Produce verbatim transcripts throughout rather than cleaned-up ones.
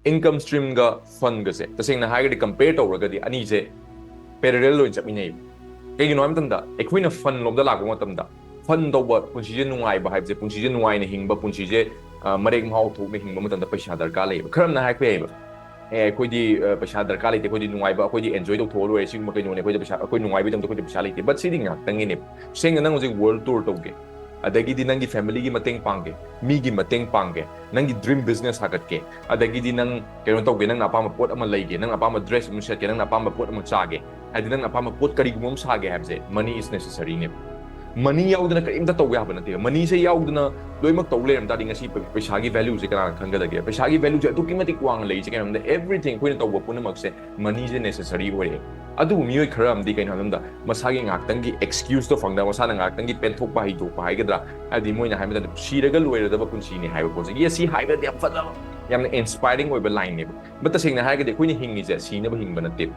Income streamꯒ fundꯒꯁꯦ ꯇꯁꯦꯡꯅ ꯍꯥꯏꯔꯒꯗꯤ compare ꯇꯧꯔꯒꯗꯤ ꯑꯅꯤꯁꯦ parallel ꯑꯣꯏꯅ ꯆꯠꯃꯤꯟꯅꯩꯕ꯫ ꯀꯩꯒꯤꯅꯣ ꯍꯥꯏꯕ ꯃꯇꯝꯗ ꯑꯩꯈꯣꯏꯅ fund ꯂꯣꯝꯗ ꯂꯥꯛꯄ ꯃꯇꯝꯗ, fund ꯇꯧꯕ ꯄꯨꯟꯁꯤꯁꯦ ꯅꯨꯡꯉꯥꯏꯕ ꯍꯥꯏꯕꯁꯦ, ꯄꯨꯟꯁꯤꯁꯦ ꯅꯨꯡꯉꯥꯏꯅ ꯍꯤꯡꯕ, ꯄꯨꯟꯁꯤꯁꯦ ꯑ, ꯃꯔꯦꯛ ꯃꯍꯥꯎ ꯊꯣꯛꯅ ꯍꯤꯡꯕ ꯃꯇꯝꯗ ꯄꯩꯁꯥ ꯗꯔꯀꯥꯔ ꯂꯩꯌꯦꯕ꯫ ꯈꯔ ꯑꯃꯅ ꯍꯥꯏꯔꯛꯄ ꯌꯥꯏꯌꯦꯕ, "ꯑꯦ, ꯑꯩꯈꯣꯏꯗꯤ ꯑ, ꯄꯩꯁꯥ ꯗꯔꯀꯥꯔ ꯂꯩꯇꯦ, ꯑꯩꯈꯣꯏꯗꯤ ꯅꯨꯡꯉꯥꯏꯕ, ꯑꯩꯈꯣꯏꯗꯤ enjoy ꯇꯧꯊꯣꯛꯑ ꯂꯣꯏꯔꯦ, ꯁꯤꯒꯨꯝꯕ ꯀꯩꯅꯣꯅꯦ, ꯑꯩꯈꯣꯏꯗ ꯄꯩꯁꯥ, ꯑꯩꯈꯣꯏ ꯅꯨꯡꯉꯥꯏꯕꯒꯤꯗꯃꯛꯇ ꯑꯩꯈꯣꯏꯗꯤ ꯄꯩꯁꯥ ꯂꯩꯇꯦ"꯫ But ꯁꯤꯗꯤ ꯉꯥꯏꯍꯥꯛꯇꯪꯒꯤꯅꯦꯕ꯫ ꯁꯦꯡꯅ ꯅꯪ ꯍꯧꯖꯤꯛ world tour ꯇꯧꯒꯦ, ꯑꯗꯒꯤꯗꯤ ꯅꯪꯒꯤ familyꯒꯤ ꯃꯇꯦꯡ ꯄꯥꯡꯒꯦ, ꯃꯤꯒꯤ ꯃꯇꯦꯡ ꯄꯥꯡꯒꯦ, ꯅꯪꯒꯤ dream business ꯁꯥꯒꯠꯀꯦ, ꯑꯗꯒꯤꯗꯤ ꯅꯪ ꯀꯩꯅꯣ ꯇꯧꯒꯦ, ꯅꯪꯅ ꯑꯄꯥꯝꯕ ꯄꯣꯠ ꯑꯃ ꯂꯩꯒꯦ, ꯅꯪꯅ ꯑꯄꯥꯝꯕ dress ꯑꯃ ꯁꯦꯠꯀꯦ, ꯅꯪꯅ ꯑꯄꯥꯝꯕ ꯄꯣꯠ ꯑꯃ ꯆꯥꯒꯦ, ꯍꯥꯏꯗꯤ ꯅꯪꯅ ꯑꯄꯥꯝꯕ ꯄꯣꯠ ꯀꯔꯤꯒꯨꯝꯕ ꯑꯃ ꯁꯥꯒꯦ ꯍꯥꯏꯕꯁꯦ, money is necessary ꯅꯦꯕ꯫ Money ꯌꯥꯎꯗꯅ ꯀꯔꯤꯝꯇ ꯇꯧꯕ ꯌꯥꯕ ꯅꯠꯇꯦꯕ꯫ Moneyꯁꯦ ꯌꯥꯎꯗꯅ ꯂꯣꯏꯅꯃꯛ ꯇꯧ ꯂꯩꯔꯝ ꯇꯥꯔꯗꯤ ꯉꯁꯤ ꯄꯩ-, ꯄꯩꯁꯥꯒꯤ valueꯁꯦ ꯀꯅꯥꯅ ꯈꯪꯒꯗꯒꯦ? ꯄꯩꯁꯥꯒꯤ valueꯁꯦ ꯑꯗꯨꯛꯀꯤ ꯃꯇꯤꯛ ꯋꯥꯡꯅ ꯂꯩꯔꯤꯁꯦ ꯀꯩꯅꯣ ꯍꯥꯏꯕꯗ, everything ꯑꯩꯈꯣꯏꯅ ꯇꯧꯕ ꯄꯨꯝꯅꯃꯛꯁꯦ moneyꯁꯦ necessary ꯑꯣꯏꯔꯛꯑꯦ꯫ ꯑꯗꯨꯕꯨ ꯃꯤꯑꯣꯏ ꯈꯔ ꯑꯃꯗꯤ ꯀꯩꯅꯣ ꯍꯥꯏꯕ ꯃꯇꯝꯗ ꯃꯁꯥꯒꯤ ꯉꯥꯛꯇꯪꯒꯤ excuseꯇꯣ ꯐꯪꯗꯕ, ꯃꯁꯥꯅ ꯉꯥꯛꯇꯪꯒꯤ ꯄꯦꯟꯊꯣꯛꯄ ꯍꯩꯗꯣꯛꯄ ꯍꯥꯏꯒꯗ꯭ꯔꯥ, ꯍꯥꯏꯕꯗꯤ ꯃꯣꯏꯅ ꯍꯥꯏꯕ ꯃꯇꯝꯗ ꯁꯤꯔꯒ ꯂꯣꯏꯔꯗꯕ ꯄꯨꯟꯁꯤꯅꯤ ꯍꯥꯏꯕ ꯄꯣꯠꯁꯦ꯫ Yes, ꯁꯤ ꯍꯥꯏꯕꯗꯤ ꯌꯥꯝ ꯐꯖꯕ, ꯌꯥꯝꯅ inspiring ꯑꯣꯏꯕ lineꯅꯦꯕ꯫ But ꯇꯁꯦꯡꯅ ꯍꯥꯏꯔꯒꯗꯤ ꯑꯩꯈꯣꯏꯅ ꯍꯤꯡꯉꯤꯁꯦ ꯁꯤꯅꯕ ꯍꯤꯡꯕ ꯅꯠꯇꯦꯕ꯫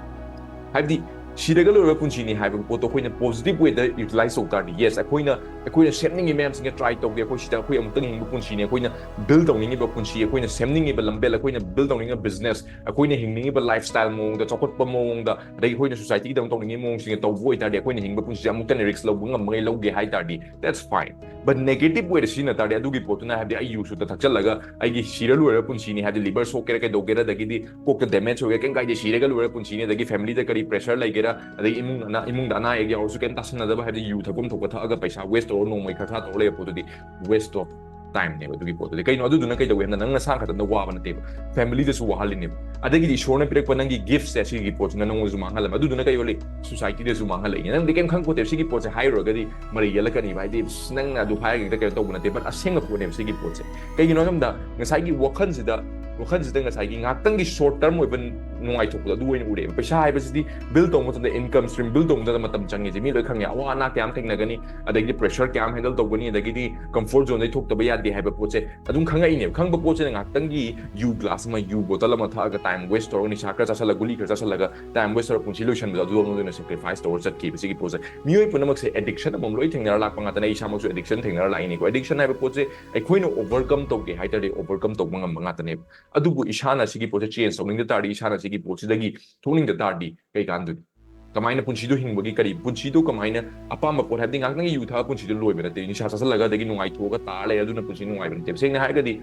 ꯍꯥꯏꯕꯗꯤ ꯁꯤꯔꯒ ꯂꯣꯏꯔꯕ ꯄꯨꯟꯁꯤꯅꯤ ꯍꯥꯏꯕ ꯄꯣꯠꯇꯣ ꯑꯩꯈꯣꯏꯅ positive wayꯗ utilize ꯇꯧ ꯇꯥꯔꯗꯤ, yes, ꯑꯩꯈꯣꯏꯅ, ꯑꯩꯈꯣꯏꯅ ꯁꯦꯝꯅꯤꯡꯉꯤ ꯃꯌꯥꯝꯁꯤꯡꯁꯦ try ꯇꯧꯒꯦ, ꯑꯩꯈꯣꯏ ꯁꯤꯗ ꯑꯩꯈꯣꯏ ꯑꯃꯨꯛꯇꯪ ꯍꯤꯡꯕ ꯄꯨꯟꯁꯤꯅꯤ, ꯑꯩꯈꯣꯏꯅ build ꯇꯧꯅꯤꯡꯉꯤꯕ ꯄꯨꯟꯁꯤ, ꯑꯩꯈꯣꯏꯅ ꯁꯦꯝꯅꯤꯡꯉꯤꯕ ꯂꯝꯕꯦꯜ, ꯑꯩꯈꯣꯏꯅ build ꯇꯧꯅꯤꯡꯉꯤꯕ business, ꯑꯩꯈꯣꯏꯅ ꯍꯤꯡꯅꯤꯡꯉꯤꯕ lifestyle ꯃꯑꯣꯡꯗ, ꯆꯥꯎꯈꯠꯄ ꯃꯑꯣꯡꯗ, ꯑꯗꯒꯤ ꯑꯩꯈꯣꯏꯅ societyꯒꯤꯗꯃꯛ ꯇꯧꯅꯤꯡꯉꯤꯕ ꯃꯑꯣꯡꯁꯤꯡꯁꯦ ꯇꯧꯕ ꯑꯣꯏꯇꯥꯔꯗꯤ, ꯑꯩꯈꯣꯏꯅ ꯍꯤꯡꯕ ꯄꯨꯟꯁꯤꯁꯦ ꯑꯃꯨꯛꯇꯅ risk ꯂꯧꯕ ꯉꯝꯃꯉꯩ ꯂꯧꯒꯦ ꯍꯥꯏ ꯇꯥꯔꯗꯤ, that's fine. But negative wayꯗ ꯁꯤꯖꯤꯟꯅ ꯇꯥꯔꯗꯤ, ꯑꯗꯨꯒꯤ ꯄꯣꯠꯇꯨꯅ, ꯍꯥꯏꯕꯗꯤ ꯑꯩ ꯌꯨ ꯁꯨꯠꯇ ꯊꯛꯆꯜꯂꯒ ꯑꯩꯒꯤ ꯁꯤꯔ ꯂꯣꯏꯔ ꯄꯨꯟꯁꯤꯅꯤ, ꯍꯥꯏꯕꯗꯤ liver ꯁꯣꯛꯀꯦꯔꯥ ꯀꯩꯗꯧꯒꯦꯔꯥ, ꯑꯗꯒꯤꯗꯤ ꯀꯣꯛꯇ damage ꯑꯣꯏꯒꯦꯔꯥ, ꯀꯩꯝ ꯀꯥꯏꯗꯦ, ꯁꯤꯔꯒ ꯂꯣꯏꯔ ꯄꯨꯟꯁꯤꯅꯤ, ꯑꯗꯒꯤ familyꯗ ꯀꯔꯤ pressure ꯂꯩꯒꯦꯔꯥ, ꯑꯗꯒꯤ ꯏꯃꯨꯡ ꯑꯅꯥ, ꯏꯃꯨꯡꯗ ꯑꯅꯥ ꯑꯌꯦꯛ ꯌꯥꯎꯔꯁꯨ ꯀꯩꯝ ꯇꯥꯁꯟꯅꯗꯕ, ꯍꯥꯏꯕꯗꯤ ꯌꯨ ꯊꯛꯐꯝ ꯊꯣꯛꯄ ꯊꯛꯑꯒ ꯄꯩꯁꯥ waste ꯇꯧꯔ ꯅꯣꯡꯃꯩ ꯈꯔ ꯈꯔ ꯇꯧꯔ ꯂꯩꯕ ꯄꯣꯠꯇꯨꯗꯤ waste of timeꯅꯦꯕ ꯑꯗꯨꯒꯤ ꯄꯣꯠꯇꯨꯗꯤ꯫ ꯀꯩꯅꯣ ꯑꯗꯨꯗꯨꯅ ꯀꯩꯗꯧꯋꯦ ꯍꯥꯏꯕꯗ, ꯅꯪ ꯅꯁꯥ ꯈꯛꯇꯪꯗ ꯋꯥꯕ ꯅꯠꯇꯦꯕ, familyꯗꯁꯨ ꯋꯥꯍꯜꯂꯤꯅꯦꯕ꯫ ꯑꯗꯒꯤꯗꯤ ꯏꯁꯣꯔꯅ ꯄꯤꯔꯛꯄ ꯅꯪꯒꯤ giftꯁꯦ, ꯁꯤꯒꯤ ꯄꯣꯠꯁꯤꯅ ꯅꯉꯣꯟꯗꯁꯨ ꯃꯥꯡꯍꯜꯂꯝꯃꯦ꯫ ꯑꯗꯨꯗꯨꯅ ꯀꯩ ꯑꯣꯜꯂꯤ? Societyꯗꯁꯨ ꯃꯥꯡꯍꯜꯂꯛꯏꯅꯦ꯫ ꯅꯪꯗꯤ ꯀꯩꯝ ꯈꯪꯄꯣꯠꯇꯦꯕ꯫ ꯁꯤꯒꯤ ꯄꯣꯠꯁꯦ ꯍꯥꯏꯔꯨꯔꯒꯗꯤ ꯃꯔꯩ ꯌꯦꯜꯂꯛꯀꯅꯤꯕ꯫ ꯍꯥꯏꯗꯤ, "ꯑꯁ, ꯅꯪꯅ ꯑꯗꯨ ꯍꯥꯏꯔꯒ ꯍꯦꯛꯇ ꯀꯩꯅꯣ ꯇꯧꯕ ꯅꯠꯇꯦ", but ꯑꯁꯦꯡꯕ ꯄꯣꯠꯅꯦꯕ ꯁꯤꯒꯤ ꯄꯣꯠꯁꯦ꯫ ꯀꯩꯒꯤꯅꯣ ꯍꯥꯏꯕꯗ, ꯉꯁꯥꯏꯒꯤ ꯋꯥꯈꯜꯁꯤꯗ, ꯋꯥꯈꯜꯁꯤꯗ ꯉꯁꯥꯏꯒꯤ ꯉꯥꯛꯇꯪꯒꯤ short term ꯑꯣꯏꯕ ꯅꯨꯡꯉꯥꯏꯊꯣꯛꯄꯗꯣ ꯑꯗꯨ ꯑꯣꯏꯅ ꯎꯔꯛꯑꯦꯕ꯫ ꯄꯩꯁꯥ ꯍꯥꯏꯕꯁꯤꯗꯤ build ꯇꯧꯕ ꯃꯇꯝꯗ, income stream build ꯇꯧꯕ ꯃꯇꯝꯗ ꯃꯇꯝ ꯆꯪꯉꯦꯁꯦ ꯃꯤ ꯂꯣꯏ ꯈꯪꯉꯦ꯫ ꯑꯋꯥ ꯑꯅꯥ ꯀꯌꯥꯝ ꯊꯦꯡꯅꯒꯅꯤ, ꯑꯗꯒꯤꯗꯤ pressure ꯀꯌꯥꯝ handle ꯇꯧꯒꯅꯤ, ꯑꯗꯒꯤꯗꯤ comfort zoneꯗꯩ ꯊꯣꯛꯇꯕ ꯌꯥꯗꯦ ꯍꯥꯏꯕ ꯄꯣꯠꯁꯦ ꯑꯗꯨꯝ ꯈꯪꯉꯛꯏꯅꯦꯕ꯫ ꯈꯪꯕ ꯄꯣꯠꯁꯤꯅ ꯉꯥꯛꯇꯪꯒꯤ ꯌꯨ glass ꯑꯃ, ꯌꯨ bottle ꯑꯃ ꯊꯛꯑꯒ time waste ꯇꯧꯔꯒ, ꯅꯤꯁꯥ ꯈꯔ ꯆꯥꯁꯜꯂꯒ, ꯒꯨꯂꯤ ꯈꯔ ꯆꯥꯁꯜꯂꯒ time waste ꯇꯧꯔꯒ ꯄꯨꯟꯁꯤ ꯂꯣꯏꯁꯟꯕꯗꯣ, ꯑꯗꯨ ꯑꯃ ꯑꯣꯏꯅ sacrifice ꯇꯧꯔ ꯆꯠꯈꯤꯕ ꯁꯤꯒꯤ ꯄꯣꯠꯁꯦ꯫ ꯃꯤꯑꯣꯏ ꯄꯨꯝꯅꯃꯛꯁꯦ addiction ꯑꯃꯃꯝ ꯂꯣꯏ ꯊꯦꯡꯅꯔ ꯂꯥꯛꯄ ꯉꯥꯛꯇꯅꯦ꯫ ꯑꯩ ꯏꯁꯥꯃꯛꯁꯨ addiction ꯊꯦꯡꯅꯔ ꯂꯥꯛꯏꯅꯤꯀꯣ꯫ Addiction ꯍꯥꯏꯕ ꯄꯣꯠꯁꯦ ꯑꯩꯈꯣꯏꯅ overcome ꯇꯧꯒꯦ ꯍꯥꯏ ꯇꯥꯔꯗꯤ overcome ꯇꯧꯕ ꯉꯝꯕ ꯉꯥꯛꯇꯅꯦꯕ꯫ ꯑꯗꯨꯕꯨ ꯏꯁꯥꯅ ꯁꯤꯒꯤ ꯄꯣꯠꯁꯦ ꯆꯦꯟꯖ ꯇꯧꯅꯤꯡꯗ ꯇꯥꯔꯗꯤ, ꯏꯁꯥꯅ ꯁꯤꯒꯤ ꯄꯣꯠꯁꯤꯗꯒꯤ ꯊꯣꯛꯅꯤꯡꯗ ꯇꯥꯔꯗꯤ ꯀꯩ ꯀꯥꯟꯗꯣꯏꯅꯣ? ꯀꯃꯥꯏꯅ ꯄꯨꯟꯁꯤꯗꯣ ꯍꯤꯡꯕꯒꯤ, ꯀꯔꯤ ꯄꯨꯟꯁꯤꯗꯣ ꯀꯃꯥꯏꯅ, ꯑꯄꯥꯝꯕ ꯄꯣꯠ ꯍꯥꯏꯕꯗꯤ ꯉꯥꯏꯍꯥꯛꯇꯪꯒꯤ ꯌꯨ ꯊꯛꯑ ꯄꯨꯟꯁꯤꯗꯣ ꯂꯣꯏꯕ ꯅꯠꯇꯦ꯫ ꯅꯤꯁꯥ ꯆꯥꯁꯤꯜꯂꯒ ꯑꯗꯒꯤ ꯅꯨꯡꯉꯥꯏꯊꯣꯛꯑꯒ ꯇꯥꯔ ꯂꯩ, ꯑꯗꯨꯅ ꯄꯨꯟꯁꯤ ꯅꯨꯡꯉꯥꯏꯕ ꯅꯠꯇꯦꯕ꯫ ꯁꯦꯡꯅ ꯍꯥꯏꯔꯒꯗꯤ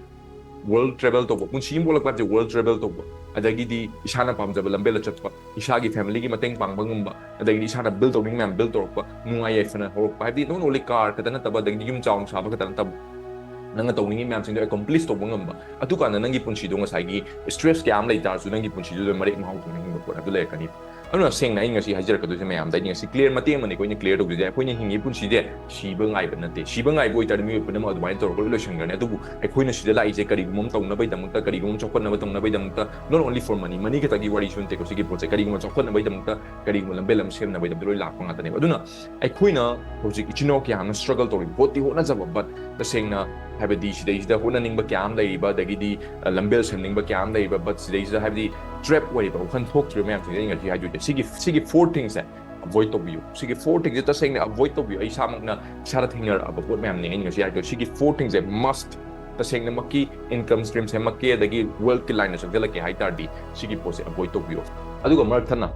ꯋꯥꯔꯜ ꯇ꯭ꯔꯦꯚꯦꯜ ꯇꯧꯕ, ꯄꯨꯟꯁꯤ ꯑꯃ ꯑꯣꯜꯂꯛꯄ ꯍꯥꯏꯕꯁꯦ ꯋꯥꯔꯜ ꯇ꯭ꯔꯦꯚꯦꯜ ꯇꯧꯕ, ꯑꯗꯒꯤꯗꯤ ꯏꯁꯥꯅ ꯄꯥꯝꯖꯕ ꯂꯝꯕꯦꯜꯗ ꯆꯠꯄ, ꯏꯁꯥꯒꯤ ꯐꯦꯃꯤꯂꯤꯒꯤ ꯃꯇꯦꯡ ꯄꯥꯡꯕ ꯉꯝꯕ, ꯑꯗꯒꯤꯗꯤ ꯏꯁꯥꯅ ꯕꯤꯜ ꯇꯧꯅꯤꯡ ꯃꯌꯥꯝ ꯕꯤꯜ ꯇꯧꯔꯛꯄ, ꯅꯨꯡꯉꯥꯏ ꯌꯥꯏꯐꯅ ꯍꯧꯔꯛꯄ, ꯍꯥꯏꯕꯗꯤ not only car ꯈꯛꯇ ꯅꯠꯇꯕ, ꯑꯗꯒꯤꯗꯤ ꯌꯨꯝ ꯆꯥꯎꯅ ꯁꯥꯕ ꯈꯛꯇ ꯅꯠꯇꯕ, ꯅꯪꯅ ꯇꯧꯅꯤꯡꯉꯤ ꯃꯌꯥꯝꯁꯤꯡꯗꯣ ꯑꯦꯀꯣꯝꯄ꯭ꯂꯤꯁ ꯇꯧꯕ ꯉꯝꯕ, ꯑꯗꯨꯀꯥꯟꯗ ꯅꯪꯒꯤ ꯄꯨꯟꯁꯤꯗꯣ ꯉꯁꯥꯏꯒꯤ ꯁ꯭ꯇ꯭ꯔꯦꯁ ꯀꯌꯥ ꯑꯃ ꯂꯩ ꯇꯥꯔꯁꯨ ꯅꯪꯒꯤ ꯄꯨꯟꯁꯤꯗꯨꯗ ꯃꯔꯦꯛ ꯃꯍꯥꯎ ꯊꯣꯛꯅ ꯍꯤꯡꯕ ꯄꯣꯠ ꯑꯗꯨ ꯂꯩꯔꯛꯀꯅꯤ꯫ ꯑꯗꯨꯅ ꯁꯦꯡꯅ ꯑꯩ ꯉꯁꯤ ꯍꯥꯏꯖꯔꯛꯀꯗꯣꯏꯁꯦ ꯃꯌꯥꯝꯗ, ꯑꯩꯗꯤ ꯉꯁꯤ ꯀ꯭ꯂꯤꯌꯔ ꯃꯇꯦꯛ ꯑꯃꯅꯤꯀꯣ ꯑꯩꯅ ꯀ꯭ꯂꯤꯌꯔ ꯇꯧꯗꯣꯏꯁꯦ꯫ ꯑꯩꯈꯣꯏꯅ ꯍꯤꯡꯉꯤ ꯄꯨꯟꯁꯤꯁꯦ ꯁꯤꯕ ꯉꯥꯏꯕ ꯅꯠꯇꯦ꯫ ꯁꯤꯕ ꯉꯥꯏꯕ ꯑꯣꯏꯇꯥꯔꯗꯤ ꯃꯤꯑꯣꯏ ꯄꯨꯝꯅꯃꯛ ꯑꯗꯨꯃꯥꯏꯅ ꯇꯧꯔꯒ ꯂꯣꯏ ꯂꯣꯏꯁꯤꯟꯈ꯭ꯔꯅꯤ꯫ ꯑꯗꯨꯕꯨ ꯑꯩꯈꯣꯏꯅ ꯁꯤꯗ ꯂꯥꯛꯏꯁꯦ ꯀꯔꯤꯒꯨꯝꯕ ꯑꯃ ꯇꯧꯅꯕꯒꯤꯗꯃꯛꯇ, ꯀꯔꯤꯒꯨꯝꯕ ꯑꯃ ꯆꯥꯎꯈꯠꯅꯕ ꯇꯧꯅꯕꯒꯤꯗꯃꯛꯇ, not only for money, money ꯈꯛꯇꯒꯤ ꯋꯥꯔꯤꯁꯨ ꯅꯠꯇꯦꯀꯣ ꯁꯤꯒꯤ ꯄꯣꯠꯁꯦ꯫ ꯀꯔꯤꯒꯨꯝꯕ ꯆꯥꯎꯈꯠꯅꯕꯒꯤꯗꯃꯛꯇ, ꯀꯔꯤꯒꯨꯝꯕ ꯂꯝꯕꯦꯜ ꯑꯃ ꯁꯦꯝꯅꯕꯒꯤꯗꯃꯛꯇ ꯂꯣꯏ ꯂꯥꯛꯄ ꯉꯥꯛꯇꯅꯦꯕ꯫ ꯑꯗꯨꯅ ꯑꯩꯈꯣꯏꯅ ꯍꯧꯖꯤꯛ ꯏꯆꯤꯟ ꯏꯅꯥꯎ ꯀꯌꯥ ꯑꯃꯅ ꯁ꯭ꯇ꯭ꯔꯒꯜ ꯇꯧꯔꯤ, ꯍꯣꯠꯇꯤ ꯍꯣꯠꯅꯖꯕ, but ꯇꯁꯦꯡꯅ ꯍꯥꯏꯕꯗꯤ ꯁꯤꯗꯩꯁꯤꯗ ꯍꯣꯠꯅꯅꯤꯡꯕ ꯀꯌꯥ ꯑꯃ ꯂꯩꯔꯤꯕ, ꯑꯗꯒꯤꯗꯤ, ꯑ, ꯂꯝꯕꯦꯜ ꯁꯦꯝꯅꯤꯡꯕ ꯀꯌꯥ ꯑꯃ ꯂꯩꯔꯤꯕ, but ꯁꯤꯗꯩꯁꯤꯗ ꯍꯥꯏꯕꯗꯤ ꯇ꯭ꯔꯦꯞ ꯑꯣꯏꯔꯤꯕ, ꯋꯥꯈꯜ ꯊꯣꯛꯇ꯭ꯔꯤꯕ ꯃꯌꯥꯝꯁꯤꯡꯁꯦ ꯑꯩ ꯉꯁꯤ ꯍꯥꯏꯗꯣꯏꯁꯦ꯫ ꯁꯤꯒꯤ, ꯁꯤꯒꯤ ꯐꯣꯔ ꯊꯤꯡꯁꯁꯦ ꯑꯦꯚꯣꯏꯗ ꯇꯧꯕꯤꯌꯨ꯫ ꯁꯤꯒꯤ ꯐꯣꯔ ꯊꯤꯡꯁꯦ ꯇꯁꯦꯡꯅ ꯑꯦꯚꯣꯏꯗ ꯇꯧꯕꯤꯌꯨ꯫ ꯑꯩ ꯏꯁꯥꯃꯛꯅ ꯏꯁꯥꯗ ꯊꯦꯡꯅꯔꯛꯑꯕ ꯄꯣꯠ ꯃꯌꯥꯝꯅꯤ ꯑꯩꯅ ꯉꯁꯤ ꯍꯥꯏꯗꯣꯏꯁꯦ꯫ ꯁꯤꯒꯤ ꯐꯣꯔ ꯊꯤꯡꯁꯦ ꯃꯁꯠ, ꯇꯁꯦꯡꯅꯃꯛꯀꯤ ꯏꯟꯀꯝ ꯁ꯭ꯇ꯭ꯔꯤꯝ ꯁꯦꯝꯃꯛꯀꯦ, ꯑꯗꯒꯤ ꯋꯦꯜꯊꯀꯤ ꯂꯥꯏꯟꯗ ꯆꯪꯁꯤꯜꯂꯛꯀꯦ ꯍꯥꯏ ꯇꯥꯔꯗꯤ ꯁꯤꯒꯤ ꯄꯣꯠꯁꯦ ꯑꯦꯚꯣꯏꯗ ꯇꯧꯕꯤꯌꯣ꯫ ꯑꯗꯨꯒ ꯃꯔꯛ ꯊꯠꯅ